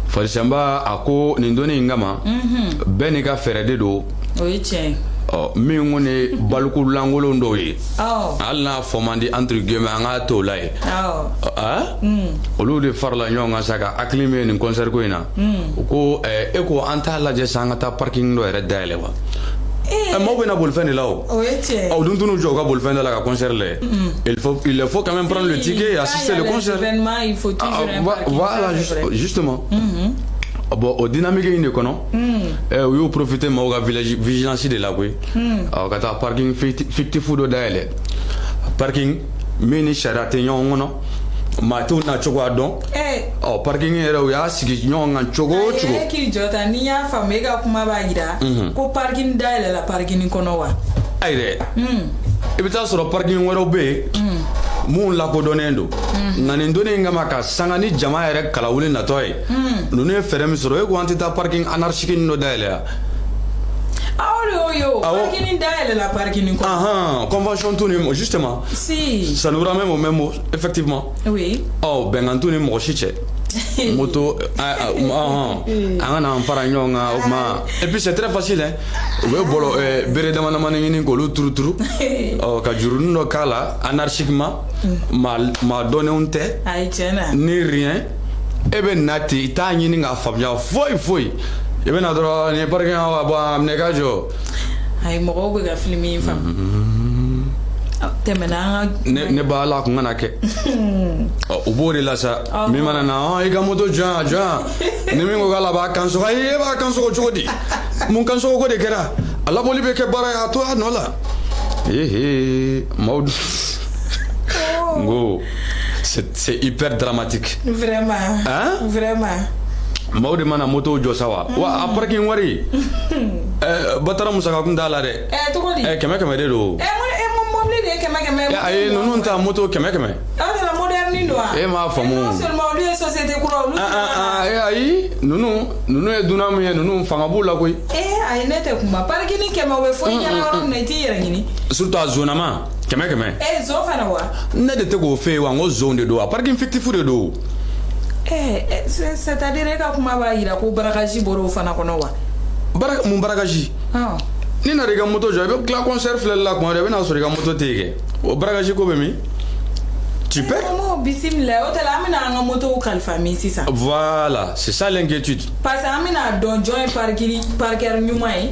Speaker 1: Farisenba a ko nin donni in kama, bɛɛ n'i ka fɛɛrɛ de don.
Speaker 2: O ye tiɲɛ ye.
Speaker 1: Ɔ, min kɔni ye baliku lankolon dɔw ye, hali n'a fɔ man di, entre guillemets, an k'a to o la yen. Ah? Olu de farala ɲɔgɔn kan sa ka hakili min ye nin concert ko in na, u ko e ko an t'a lajɛ sa, an ka taa parking dɔ yɛrɛ dayɛlɛ wa? Maaw bɛna bolifɛn de la o.
Speaker 2: O ye tiɲɛ ye.
Speaker 1: Aw dun t'u jɔ u ka bolifɛn da la ka concert lajɛ. Il faut quand même prendre le ticket et assister
Speaker 2: Quand il
Speaker 1: le
Speaker 2: y a les
Speaker 1: concert.
Speaker 2: événements, il faut toujours
Speaker 1: Ah,
Speaker 2: un parking,
Speaker 1: voilà,
Speaker 2: ça, c'est vrai.
Speaker 1: justement. Bon, o dynamique in de kɔnɔ, u y'u profiter maaw ka village vigilance de la koyi. Ɔ, ka taa parking fictif dɔ dayɛlɛ, parking min ni sariya tɛ ɲɔgɔn kɔnɔ, maa t'u na cogoya dɔn. Ɔ, parking yɛrɛ, u y'a sigi ɲɔgɔn kan cogo o cogo.
Speaker 2: E k'i jɔ tan, n'i y'a faamu, e ka kuma b'a yira ko parking dayɛlɛla parking kɔnɔ wa?
Speaker 1: Ayi dɛ, i bɛ taa sɔrɔ parking wɛrɛw bɛ yen mun lakodɔnnen don, nka nin donni in kama, ka sanga ni jama yɛrɛ kalawuli natɔ ye, ninnu ye fɛɛrɛ min sɔrɔ, e ko an tɛ taa parking anarchique dɔ dayɛlɛ yan.
Speaker 2: Aw de y'o ye o.
Speaker 1: Awɔ.
Speaker 2: Parking dayɛlɛla parking kɔnɔ.
Speaker 1: Ahan, convention t'u ni, justement.
Speaker 2: Si.
Speaker 1: Ça nous ramène au même mot, effectivement. Ɔ, bɛnkan t'u ni mɔgɔ si cɛ. Moto an ka n'an fara ɲɔgɔn kan o tuma. Et puis c'est très facile hein, u bɛ bɔlɔ bere dama damani ɲini k'olu turu turu, ɔ, ka jurunin dɔ k'a la anarchiquement, maa maa dɔnnenw tɛ.
Speaker 2: Ayi, tiɲɛ na.
Speaker 1: Ni rien, e bɛ na ten, i t'a ɲini k'a faamuya foyi foyi, i bɛ na dɔrɔn nin ye parking wa, bon, a minɛ ka jɔ.
Speaker 2: Ayi, mɔgɔw bɛ ka film in faamu. Tɛmɛna an ka.
Speaker 1: Ne ba ala kun kana kɛ. Ɔ, u b'o de la sa. Min mana na, i ka moto jɔ yan, jɔ yan, ni min ko k'ala b'a kan sɔgɔ, ayi, e b'a kan sɔgɔ cogo di? Mun kan sɔgɔ ko de kɛra? A labɔli bɛ kɛ baara ye, a to a nɔ la. Ehe, maaw n ko c'est hyper dramatique.
Speaker 2: Vraiment.
Speaker 1: Hein?
Speaker 2: Vraiment.
Speaker 1: Maaw de mana moto jɔ sa wa, wa a parking wari, batara musaka kun t'a la dɛ.
Speaker 2: Cogo di?
Speaker 1: 100 100 de don.
Speaker 2: Mun mun mobili de ye 100 100 ye?
Speaker 1: Ayi, ninnu ta moto 100 100.
Speaker 2: Aw de la moderne don wa?
Speaker 1: E m'a faamu.
Speaker 2: Non seulement olu ye société kura, olu.
Speaker 1: Ah ah ah, ayi, ninnu ye dunan min ye, ninnu fanga b'u la koyi.
Speaker 2: Ayi, ne tɛ kuma parking 100, o bɛ fɔ i ɲɛna yɔrɔ min na, i t'i yɛrɛ ɲini.
Speaker 1: Surtout a zonama, 100 100.
Speaker 2: Zon fana wa?
Speaker 1: Ne de tɛ k'o fɛ yen wa, n ko zon de don, a parking fictif de don.
Speaker 2: C'est à dire e ka kuma b'a yira ko braquage bɔra o fana kɔnɔ wa?
Speaker 1: Bara mun braquage? Ni nana i ka moto jɔ, i bɛ tila concert filɛli la kuma dɔ, i bɛ n'a sɔrɔ i ka moto tɛ yen kɛ, o braquage ko bɛ min? Tu perds.
Speaker 2: Mo bisimila, o tɛ la, an bɛna an ka motow kalifa min sisan?
Speaker 1: Voilà, c'est ça l'inquiétude.
Speaker 2: Parce que an bɛna dɔn jɔn ye parking parker ɲuman ye,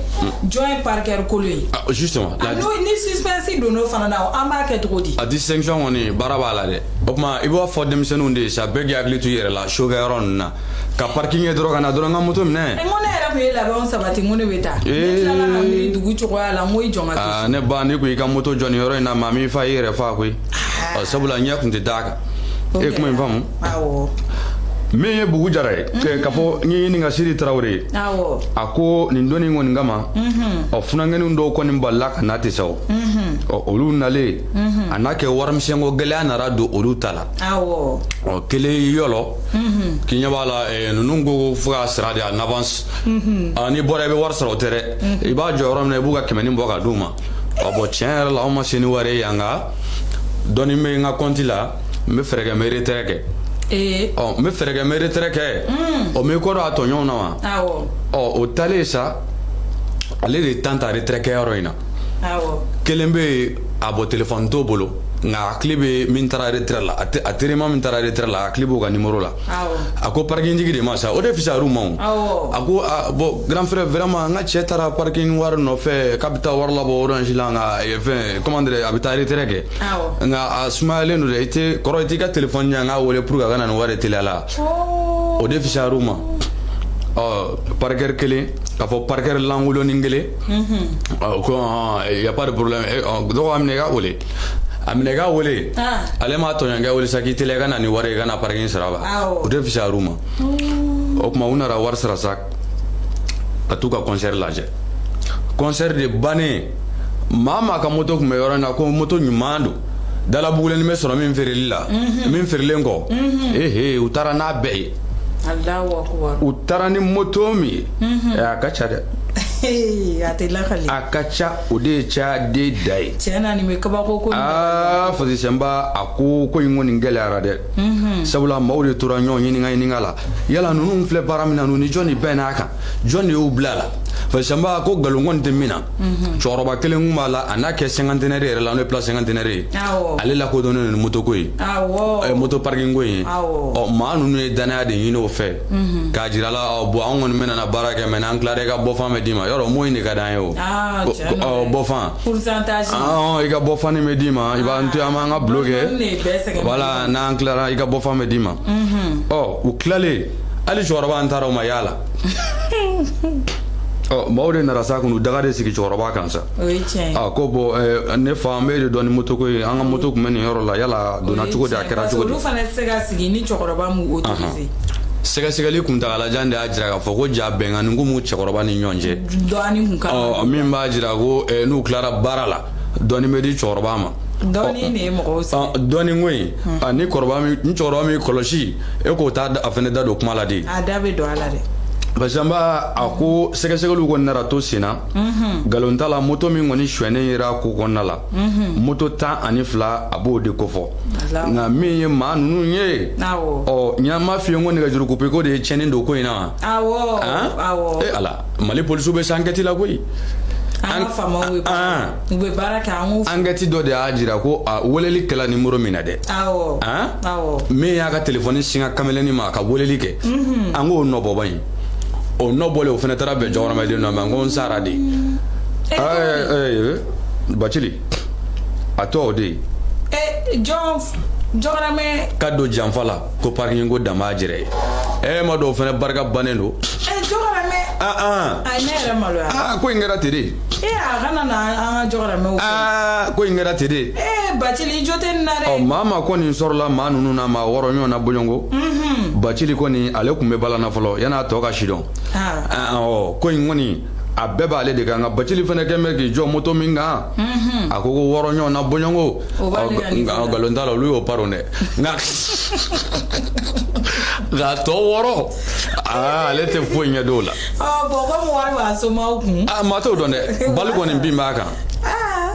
Speaker 2: jɔn ye parker kolon ye.
Speaker 1: Ah, justement la
Speaker 2: N'o ni suspense donn'o fana na, an b'a kɛ cogo di?
Speaker 1: A distinction kɔni, baara b'a la dɛ. O tuma, i b'a fɔ denmisɛnninw de ye sa, bɛɛ k'i hakili to i yɛrɛ la sokɛyɔrɔ ninnu na, ka parking kɛ dɔrɔn, ka na dɔrɔn n ka moto minɛ.
Speaker 2: N ko ne yɛrɛ tun ye labɛnw sabati, n ko ne bɛ taa, ne tilala ka miiri dugu cogoya la, n ko i jɔ n ka to.
Speaker 1: Aa, ne ba, ne ko i ka moto jɔ nin yɔrɔ in na, maa min fa i yɛrɛ fa koyi. Ɔ, sabula ɲɛ kun tɛ d'a kan. E ye kuma in faamu?
Speaker 2: Awɔ.
Speaker 1: Min ye Bugu Jara ye, k'a fɔ n ye ɲininka Siri Tarawele ye. A ko nin donni in kɔni kama, ɔ, funankɛnin dɔw kɔni balila ka na ten sa o. Ɔ, olu nalen, a n'a kɛ warimisɛnko gɛlɛya nana don olu ta la. Ɔ, kelen y'i yɔlɔ k'i ɲɛ b'a la, ninnu ko fo k'a sara de en avance. Ah, n'i bɔra i bɛ wari sɔrɔ, o tɛ dɛ, i b'a jɔ yɔrɔ min na, i b'u ka kɛmɛni bɔ ka d'u ma. Ɔ, bon, tiɲɛ yɛrɛ la, anw ma se ni wari ye yan, nka dɔɔni bɛ n ka compte la, n bɛ fɛɛrɛ kɛ, n bɛ retrait kɛ. Ɔ, n bɛ fɛɛrɛ kɛ, n bɛ retrait kɛ. Ɔ, m'i kɔ don a tɔɲɔgɔnw na wa?
Speaker 2: Awɔ.
Speaker 1: Ɔ, o taalen sa, ale de ye tan ta retrait kɛyɔrɔ in na. Kelen bɛ yen, a bɔ téléphone t'o bolo, nka hakili bɛ min taara retrait la, a terima min taara retrait la, a hakili b'o ka numéro la. A ko parking tigi de ma sa, o de fisayar'u ma o. A ko ah, bon, grand frère, vraiment, n ka cɛ taara parking wari nɔfɛ k'a bɛ taa wari labɔ Orange la, nka fɛn, comment dire, a bɛ taa retrait kɛ, nka a sumayalen don dɛ. I tɛ kɔrɔ, i t'i ka téléphone di yan, n k'a wele pour que a ka na nin wari teliya la. O de fisayar'u ma. Ɔ, parker kelen k'a fɔ parker lankolonin kelen. Ɔ, ko y a pas de problème. Dɔgɔ, a minɛ i k'a wele, a minɛ i k'a wele. Ale m'a tɔɲɔgɔnkɛ wele sa k'i teliya i ka na ni wari ye, i ka na parking sara ba. O de fisayar'u ma. O tuma, u nana wari sara sa ka t'u ka concert lajɛ. Concert de bannen, maa maa ka moto tun bɛ yɔrɔ in na ko moto ɲuman don, dalabugulenni bɛ sɔrɔ min feereli la, min feerelen kɔ, ehe, u taara n'a bɛɛ ye.
Speaker 2: Allahu akbar.
Speaker 1: U taara ni moto min ye, a ka ca dɛ.
Speaker 2: A tɛ lakali.
Speaker 1: A ka ca, o de ye ca den da ye.
Speaker 2: Tiɲɛ na, nin bɛ kabako ko.
Speaker 1: Aa, Fasisɛnba, a ko ko in kɔni gɛlɛyara dɛ, sabula maaw de tora ɲɔgɔn ɲininka ɲininka la: yala ninnu filɛ baara min na, ninnu ni jɔn de bɛn n'a kan, jɔn de y'u bila a la? Fasisɛnba ko nkalon kɔni tɛ min na, cɛkɔrɔba kelen kun b'a la, a n'a kɛ cinquantenaire yɛrɛ la, n'o ye place Cinquantenaire ye. Ale lakodɔnnen don ni moto ko ye, moto parking ko in. Ɔ, maa ninnu ye danaya de ɲini o fɛ k'a jira la: ɔ bon, an kɔni bɛna na baara kɛ, mais n'an tilara, i ka bɔfan bɛ d'i ma. Yɔrɔ mo in de ka d'an ye o. Bɔfan.
Speaker 2: Pourcentage.
Speaker 1: I ka bɔfan bɛ d'i ma, i b'an to, an b'an ka bulon kɛ, voilà, n'an tilara, i ka bɔfan bɛ d'i ma. Ɔ, u tilalen, hali cɛkɔrɔba an taara o ma y'a la. Ɔ, maaw de nana sa k'u daga de sigi cɛkɔrɔba kan sa.
Speaker 2: O ye tiɲɛ ye.
Speaker 1: A ko bon, ne fa, an bɛ de dɔn ni moto ko ye, an ka moto tun bɛ nin yɔrɔ la, yala donna cogo di, a kɛra cogo di?
Speaker 2: Olu fana tɛ se ka sigi ni cɛkɔrɔba m'u autorisé.
Speaker 1: Sɛgɛsɛgɛli kuntagalajan de y'a jira k'a fɔ ko ja bɛnkanni ko m'u cɛkɔrɔba ni ɲɔgɔn cɛ.
Speaker 2: Dɔɔni kun kan.
Speaker 1: Ɔ, min b'a jira ko n'u tilara baara la, dɔɔni bɛ di cɛkɔrɔba ma.
Speaker 2: Dɔɔni de ye mɔgɔw sɛgɛn.
Speaker 1: Dɔɔni ko in, ni kɔrɔba min, ni cɛkɔrɔba min kɔlɔsi, e k'o taa a fana da don kuma la de.
Speaker 2: A da bɛ don a la dɛ.
Speaker 1: Parce que an b'a a ko sɛgɛsɛgɛliw kɔni nana to sen na, nkalon t'a la, moto min kɔni sonyɛnen yera ko kɔnɔna la, moto 12, a b'o de kofɔ. Nka min ye maa ninnu ye, ɔ, n m'a f'i ye ko nɛgɛjuru coupe ko de ye tiɲɛni don ko in na wa?
Speaker 2: Awɔ, awɔ.
Speaker 1: E Ala, Mali polisiw bɛ se enquête la koyi.
Speaker 2: An ka faamaw bɛ baara, u bɛ baara kɛ, an k'u.
Speaker 1: Enquête dɔ de y'a jira ko a weleli kɛla numéro min na dɛ.
Speaker 2: Awɔ.
Speaker 1: Min y'a ka téléphone singa kameleni ma ka weleli kɛ, an k'o nɔ bɔ ban, o nɔ bɔlen, o fana taara bɛn jɔkɔrɔmɛden dɔ ma, n ko n sara de. Bacili, a tɔ o de ye.
Speaker 2: Jɔn jɔkɔrɔmɛ.
Speaker 1: Ka don janfa la ko parking ko dan b'a jɛrɛ ye, ɛ ma dɔw fana barika bannen don.
Speaker 2: Jɔkɔrɔmɛ. Ayi, ne yɛrɛ maloya.
Speaker 1: Aa, ko in kɛra ten de.
Speaker 2: A kana na an ka jɔkɔrɔmɛw fɛ.
Speaker 1: Aa, ko in kɛra ten de.
Speaker 2: Bacili, i jo tɛ nin na dɛ.
Speaker 1: Ɔ, maa maa kɔni sɔrɔla maa ninnu na, maa wɔɔrɔ ɲɔgɔn na bɔɲɔgɔnko. Bacili kɔni, ale tun bɛ balan na fɔlɔ yan'a tɔ ka si dɔn. Ɔ, ko in kɔni, a bɛɛ b'ale de kan, nka Bacili fana kɛn bɛ k'i jɔ moto min kan, a ko ko wɔɔrɔ ɲɔgɔn na bɔɲɔgɔnko, nkalon t'a la, olu y'o paron dɛ, nka tɔ wɔɔrɔ, aa, ale tɛ foyi ɲɛ dɔw la.
Speaker 2: Ɔ bon, komi wari b'a somaw kun.
Speaker 1: Aa, maa t'o dɔn dɛ, bali kɔni bin b'a kan.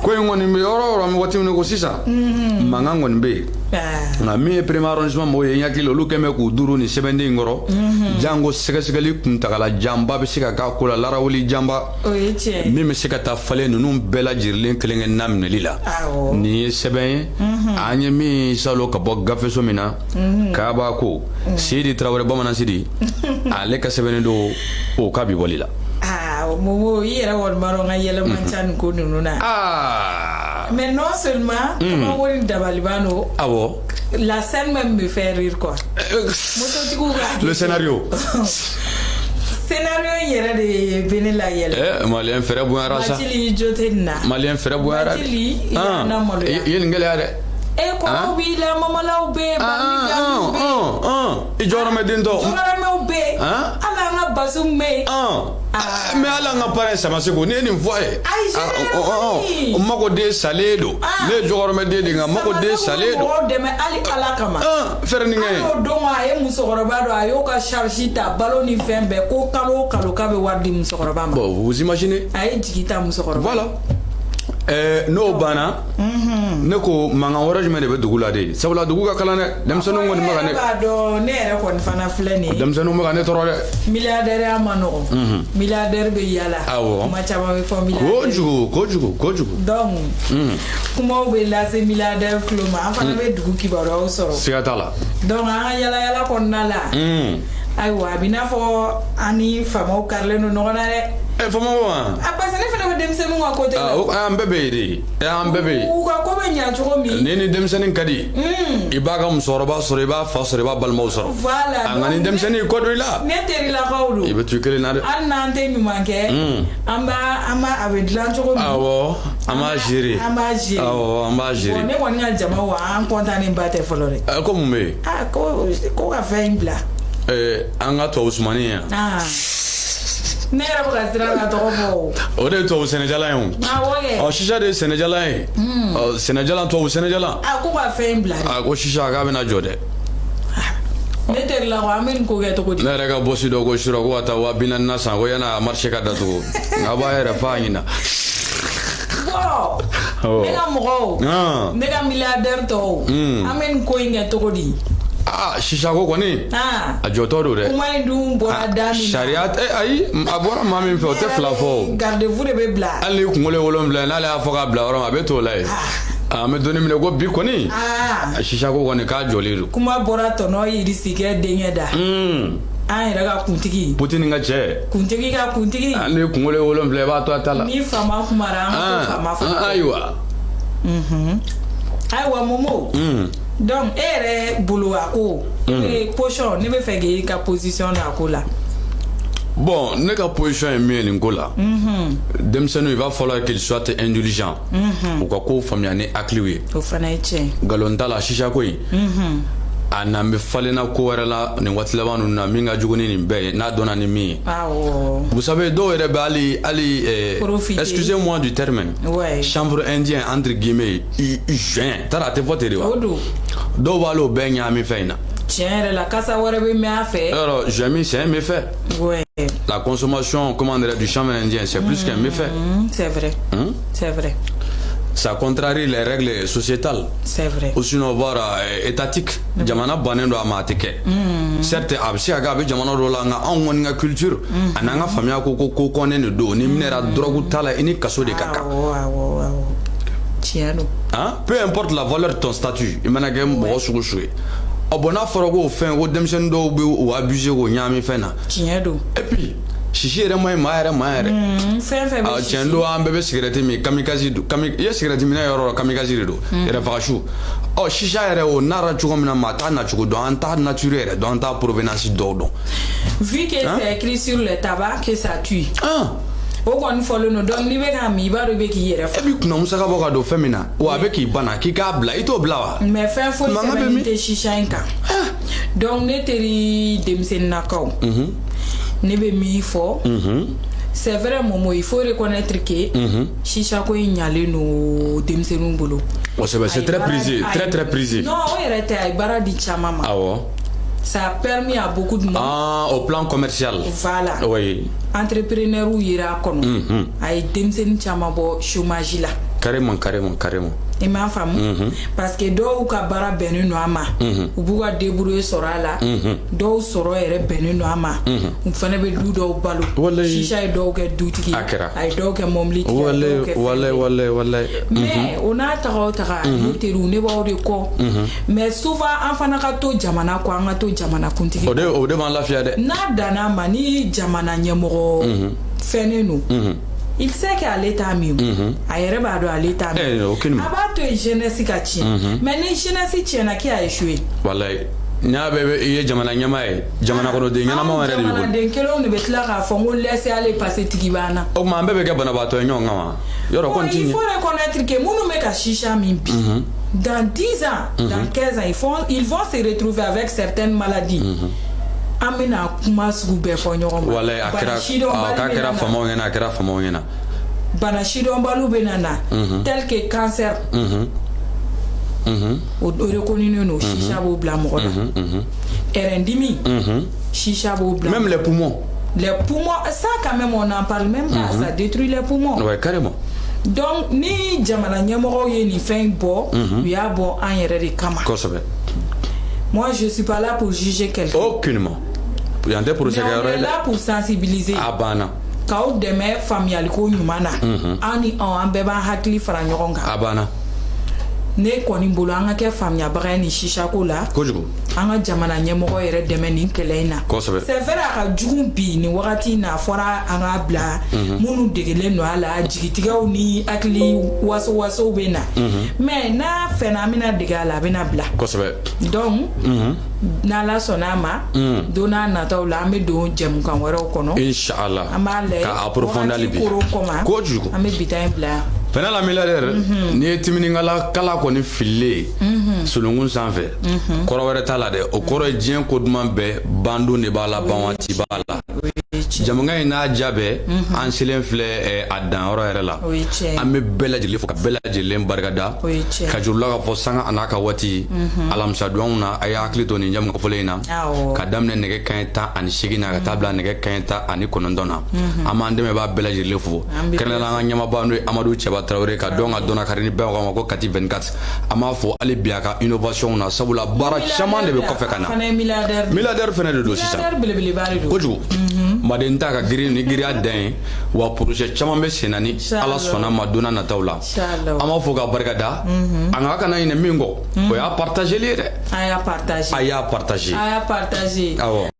Speaker 1: Ko in kɔni bɛ yɔrɔ o yɔrɔ, an bɛ waati min ko sisan, mankan kɔni bɛ yen. Nka min ye premier arrondissement mɔgɔw ye, n hakili olu kɛn bɛ k'u duuru nin sɛbɛnden in kɔrɔ, janko sɛgɛsɛgɛli kuntagala janba bɛ se ka k'a ko la, larawuli janba min bɛ se ka taa falen ninnu bɛɛ lajɛlen kelen kelenna minɛli la. Nin ye sɛbɛn ye an ye min salo ka bɔ gafeso min na, Kaba ko Sidi Tarawele, Bamanan Sidi, ale ka sɛbɛnnen don o ka bi bɔli la.
Speaker 2: Momo, i yɛrɛ kɔni b'a dɔn n ka yɛlɛ man ca nin ko ninnu na. Mais non seulement kabako ni dabaliban don. La scène même me fait rire, quoi. Mototigiw ka.
Speaker 1: Le scénario.
Speaker 2: Scénario in yɛrɛ de bɛ ne la yɛlɛ.
Speaker 1: Malien fɛrɛ bonyara sa.
Speaker 2: Bacili, jo tɛ nin na.
Speaker 1: Malien fɛrɛ bonyara.
Speaker 2: Bacili, i y'an maloya.
Speaker 1: I ye nin gɛlɛya dɛ.
Speaker 2: Kɔrɔw b'i la, mamalaw bɛ yen, bamikaw bɛ
Speaker 1: yen. I jɔyɔrɔmɛ den tɔ.
Speaker 2: Jɔyɔrɔmɛw bɛ yen. Hali an ka Basu bɛ yen.
Speaker 1: Mais hali an ka parrain Samaseko, ne ye nin fɔ a ye.
Speaker 2: Ayi.
Speaker 1: N mako den salen don. Ne ye jɔyɔrɔmɛ den de, nka n mako den salen don.
Speaker 2: Mɔgɔw dɛmɛ hali Ala kama.
Speaker 1: Fɛrɛ nin kɛ.
Speaker 2: Hali o don, a ye musokɔrɔba dɔ, a y'o ka charge ta, balo ni fɛn bɛɛ, ko kalo o kalo k'a bɛ wari di musokɔrɔba ma.
Speaker 1: Bon, vous imaginez.
Speaker 2: A ye jigi ta musokɔrɔba.
Speaker 1: Voilà. N'o banna, ne ko mankan wɛrɛ jumɛn de bɛ dugu la de? Sabula dugu ka kalan dɛ, denmisɛnninw kɔni bɛ ka
Speaker 2: ne b'a dɔn, ne yɛrɛ kɔni fana filɛ nin ye.
Speaker 1: Denmisɛnninw bɛ ka ne tɔɔrɔ dɛ.
Speaker 2: Milliardaire ya ma nɔgɔn, milliardaire bɛ yala. Kuma caman bɛ fɔ milliardaire.
Speaker 1: Kojugu, kojugu, kojugu.
Speaker 2: Donc kumaw bɛ lase milliardaire tulo ma, an fana bɛ dugu kibaruyaw sɔrɔ.
Speaker 1: Siga t'a la.
Speaker 2: Donc an ka yala yala kɔnɔna la, ayiwa, a bɛ n'a fɔ an ni faamaw karilen don ɲɔgɔn na dɛ.
Speaker 1: Faamaw wa?
Speaker 2: A, parce que ne fana bɛ denmisɛnninw ka côté la.
Speaker 1: An bɛɛ bɛ yen de, an bɛɛ bɛ yen.
Speaker 2: U ka ko bɛ ɲa cogo min.
Speaker 1: Ni ni denmisɛnnin ka di, i b'a ka musokɔrɔba sɔrɔ, i b'a fa sɔrɔ, i b'a balimaw sɔrɔ.
Speaker 2: Voilà.
Speaker 1: A nka ni denmisɛnnin y'i kɔ don i la,
Speaker 2: Ne terilakaw don.
Speaker 1: i bɛ to i kelen na dɛ.
Speaker 2: Hali n'an tɛ ɲuman kɛ, an b'a a bɛ dilan cogo min.
Speaker 1: Awɔ, an b'a gérer.
Speaker 2: An b'a gérer.
Speaker 1: Awɔ, an b'a gérer.
Speaker 2: Bon, ne kɔni ka jama wa, an content ba tɛ fɔlɔ dɛ.
Speaker 1: Ko mun bɛ yen?
Speaker 2: Ah, ko ka fɛn in bila.
Speaker 1: An ka tubabu sumani yan.
Speaker 2: Ah. Ne yɛrɛ bɛ ka siran ka tɔgɔ fɔ o.
Speaker 1: O de ye tubabu sɛnɛjalan ye o.
Speaker 2: Awɔ kɛ.
Speaker 1: Ɔ, sisa de ye sɛnɛjalan ye. Ɔ, sɛnɛjalan, tubabu sɛnɛjalan.
Speaker 2: A ko ka fɛn in bila dɛ.
Speaker 1: A ko sisa k'a bɛna jɔ dɛ.
Speaker 2: Ne terilakaw, an bɛ nin ko kɛ cogo di?
Speaker 1: Ne yɛrɛ ka bɔsi dɔ ko surɔ ko ka taa 40 000 na san ko yan'a marché ka datugu, nka b'a yɛrɛ fa ɲina.
Speaker 2: Bon, ne ka mɔgɔw, ne ka milliardaire tɔw, an bɛ nin ko in kɛ cogo di?
Speaker 1: Aa, sisa ko kɔni, a jɔtɔ don dɛ.
Speaker 2: Kuma in dun bɔra da min na.
Speaker 1: Sariya, ayi, a bɔra maa min fɛ, o tɛ fila fɔ o.
Speaker 2: Garde-fou de bɛ bila.
Speaker 1: Hali ni kunkolo ye 7 ye, n'ale y'a fɔ k'a bila yɔrɔ min, a bɛ t'o la yen. An bɛ don min ko bi kɔni, sisa ko kɔni k'a jɔlen don.
Speaker 2: Kuma bɔra tɔnɔ Yirisikɛ denkɛ da. An yɛrɛ ka kuntigi.
Speaker 1: Putini ka cɛ.
Speaker 2: Kuntigi ka kuntigi.
Speaker 1: Hali ni kunkolo ye 7 ye, i b'a to a ta la.
Speaker 2: Ni faama kumara, an ka to faama fana.
Speaker 1: Ayiwa.
Speaker 2: Ayiwa Momo. Donc e yɛrɛ bolo, a ko position, ne bɛ fɛ k'e ka position don a ko la.
Speaker 1: Bon, ne ka position ye min ye nin ko la, denmisɛnninw, il va falloir qu'ils soient intelligents, u ka kow faamuya ni hakiliw ye.
Speaker 2: O fana ye tiɲɛ.
Speaker 1: Nkalon t'a la, sisa ko in, a n'an bɛ falenna ko wɛrɛ la nin waati laban ninnu na min ka jugu ni nin bɛɛ ye, n'a dɔnna ni min ye. Vous savez, dɔw yɛrɛ bɛ hali excusez-moi du terme, chanvre indien entre guillemets, joint taara, a tɛ fɔ ten de wa?
Speaker 2: O don.
Speaker 1: Dɔw b'ale o bɛɛ ɲagami fɛn in na.
Speaker 2: Tiɲɛ yɛrɛ la, kasa wɛrɛ bɛ mɛn a fɛ.
Speaker 1: Yɔrɔ joint min, c'est un méfait. La consommation, comment dirais, du chanvre indien, c'est plus qu'un méfait.
Speaker 2: C'est vrai. C'est vrai.
Speaker 1: Ça contrarie les règles sociétales.
Speaker 2: C'est vrai.
Speaker 1: Ou sinon, voire étatique. Jamana bannen don a ma, a tɛ kɛ. Certes, a bɛ se ka kɛ a bɛ jamana dɔw la, nka anw kɔni ka culture a n'an ka faamuya ko ko kɔnnen de don. Ni minɛra drogue ta la, i ni kaso de ka kan.
Speaker 2: Awɔ, awɔ, awɔ. Tiɲɛ don.
Speaker 1: Hein? Peu importe la valeur de ton statut, i mana kɛ mɔgɔ sugu sugu ye. Ɔ bon, n'a fɔra k'o fɛn ko denmisɛnnin dɔw bɛ o abuser k'o ɲagami fɛn na.
Speaker 2: Tiɲɛ don.
Speaker 1: Et puis sisi yɛrɛ ma ɲi maa yɛrɛ ma yɛrɛ.
Speaker 2: Fɛn fɛn bɛ sisi.
Speaker 1: Tiɲɛ don, an bɛɛ bɛ sigɛrɛti min, kamikaze don. Kami i ye sigɛrɛti minɛ yɔrɔ o kamikaze de don. Yɛrɛ faga su. Ɔ, sisa yɛrɛ, o nara cogo min na, maa t'a nacogo dɔn, an t'a nature yɛrɛ dɔn, an t'a provenance dɔw dɔn.
Speaker 2: Vu que c'est écrit sur le tabac que ça tue.
Speaker 1: Ah.
Speaker 2: O kɔni fɔlen don, donc n'i bɛ k'a min, i b'a dɔn i bɛ k'i yɛrɛ faga.
Speaker 1: E b'i kunna musaka bɔ ka don fɛn min na, wa a bɛ k'i bana k'i k'a bila, i t'o bila wa?
Speaker 2: Mais fɛn foyi sɛbɛnni tɛ sisa in kan. Donc ne teri denmisɛnninnakaw, ne bɛ min fɔ, c'est vrai Momo, il faut reconnaître que sisa ko in ɲalen don denmisɛnninw bolo.
Speaker 1: Kosɛbɛ, c'est très prisé, très très prisé.
Speaker 2: Non, o yɛrɛ tɛ, a ye baara di caman ma.
Speaker 1: Awɔ.
Speaker 2: Ça a permis à beaucoup de monde.
Speaker 1: Ah, au plan commercial.
Speaker 2: Voilà.
Speaker 1: Oui.
Speaker 2: Entrepreneur yera a kɔnɔ. A ye denmisɛnnin caman bɔ chômage la.
Speaker 1: Carrément, carrément, carrément.
Speaker 2: I m'a faamu? Parce que dɔw ka baara bɛnnen don a ma, u b'u ka débrouiller sɔrɔ a la, dɔw sɔrɔ yɛrɛ bɛnnen don a ma, u fana bɛ du dɔw balo. Sisa ye dɔw kɛ dutigi ye, a ye dɔw kɛ mɔbilitigi ye, a ye dɔw kɛ fɛn.
Speaker 1: Walayi, walayi, walayi.
Speaker 2: Mais o n'a taga o taga, ne teriw, ne b'aw de kɔ. Mais souvent an fana ka to jamana kɔ, an ka to jamana kuntigi.
Speaker 1: O de b'an lafiya dɛ.
Speaker 2: N'a danna a ma, ni jamana ɲɛmɔgɔ fɛnnen don, il sait qu'ale t'a min, a yɛrɛ b'a dɔn ale t'a min, a b'a to yen jeunesse ka tiɲɛ. Mais ni jeunesse tiɲɛna, qui a échoué?
Speaker 1: Walayi, n'a bɛɛ i ye jamana ɲɛmaa ye, jamana kɔnɔden ɲɛnamaw yɛrɛ de b'i bolo.
Speaker 2: Jamanaden kelenw de bɛ tila k'a fɔ n ko laisser aller passer tigi b'an na.
Speaker 1: O tuma an bɛɛ bɛ kɛ banabaatɔ ye ɲɔgɔn kan wa? Yɔrɔ kɔni ti ɲɛ.
Speaker 2: Il faut reconnaître que minnu bɛ ka chicha min bi, dans 10 ans, dans 15 ans, ils vont se retrouver avec certaines maladies. An bɛna kuma sugu bɛɛ fɔ ɲɔgɔn ma.
Speaker 1: Walayi, a kɛra, k'a kɛra faamaw ɲɛna, a kɛra faamaw ɲɛna.
Speaker 2: Bana sidɔnbaliw bɛ na tel que cancer. O reconnu don, chicha b'o bila mɔgɔ la. Ɛrɛndimi, chicha b'o bila.
Speaker 1: Même les poumons.
Speaker 2: Les poumons, ça quand même, on n'en parle même pas, ça détruit les poumons.
Speaker 1: Ouais, carrément.
Speaker 2: Donc ni jamana ɲɛmɔgɔw ye nin fɛn in bɔ, u y'a bɔ an yɛrɛ de kama. Moi, je suis pas là pour juger quelqu'un.
Speaker 1: Aucunement, yan tɛ procès
Speaker 2: Mais on
Speaker 1: kɛyɔrɔ ye
Speaker 2: est
Speaker 1: dɛ.
Speaker 2: là pour sensibiliser.
Speaker 1: A banna.
Speaker 2: K'aw dɛmɛ faamuyaliko ɲuman na. An ni anw, an bɛɛ b'an hakili fara ɲɔgɔn kan.
Speaker 1: A banna.
Speaker 2: Ne kɔni bolo, an ka kɛ faamuyabaga ye nin sisako la.
Speaker 1: Kojugu.
Speaker 2: An ka jamana ɲɛmɔgɔ yɛrɛ dɛmɛ nin kɛlɛ in na. C'est vrai, a ka jugu bi nin wagati in na. A fɔra an k'a bila, minnu degelen don a la, jigitigɛw ni hakili waso wasow bɛ na, mais n'a fɛnna, an bɛna dege a la, a bɛna bila. Donc n'Ala sɔnna a ma, don n'a nataw la, an bɛ don jɛmukan wɛrɛw kɔnɔ.
Speaker 1: Inshallah.
Speaker 2: An b'a lajɛ.
Speaker 1: Ka approfondir hali bi.
Speaker 2: Wagati koron kɔma.
Speaker 1: Kojugu.
Speaker 2: An bɛ bi ta in bila yan.
Speaker 1: Fɛnɛ la milliardaire, n'i ye timinikala kala kɔni fililen solonkun sanfɛ, kɔrɔ wɛrɛ t'a la dɛ. O kɔrɔ ye diɲɛ ko duman bɛɛ, bandon de b'a la, ban waati b'a la.
Speaker 2: O ye tiɲɛ.
Speaker 1: Jamukan in n'a ja bɛɛ, an selen filɛ a danyɔrɔ yɛrɛ la.
Speaker 2: O ye tiɲɛ ye.
Speaker 1: An bɛ bɛɛ lajɛlen fo ka bɛɛ lajɛlen barikada.
Speaker 2: O ye tiɲɛ ye.
Speaker 1: Ka jurula k'a fɔ sanga a n'a ka waati, alamisadonw na, a y'a hakili to nin jamu kɔfɔlen in na. Ka daminɛ nɛgɛ kanɲɛ 18 na ka taa bila nɛgɛ kanɲɛ 19 na. An b'an dɛmɛbaa bɛɛ lajɛlen fo.
Speaker 2: An bɛ
Speaker 1: kɛrɛnkɛrɛnnenya la, an ka ɲɛmaaba, n'o ye Amadu Cɛba Tarawele, ka dɔn ka dɔnna kari ni bɛɛ ko a ma ko Kati 24. An b'a fɔ hali bi a ka innovation na, sabula baara caman de bɛ kɔfɛ ka na.
Speaker 2: A fana ye milliardaire de ye.
Speaker 1: Milliardaire fɛnɛ de don sisan.
Speaker 2: Milliardaire belebeleba de don.
Speaker 1: Kojugu, maden ta ka girin ni giriya dan ye wa, projet caman bɛ sen na ni
Speaker 2: Inshallah.
Speaker 1: Ala sɔnna ma don n'a nataw la.
Speaker 2: Inshallah.
Speaker 1: An b'a fɔ ka barika da. An ka kana ɲinɛ min kɔ, o y'a partageli ye dɛ.
Speaker 2: A y'a partager.
Speaker 1: A y'a partager.
Speaker 2: A y'a partager.
Speaker 1: Awɔ.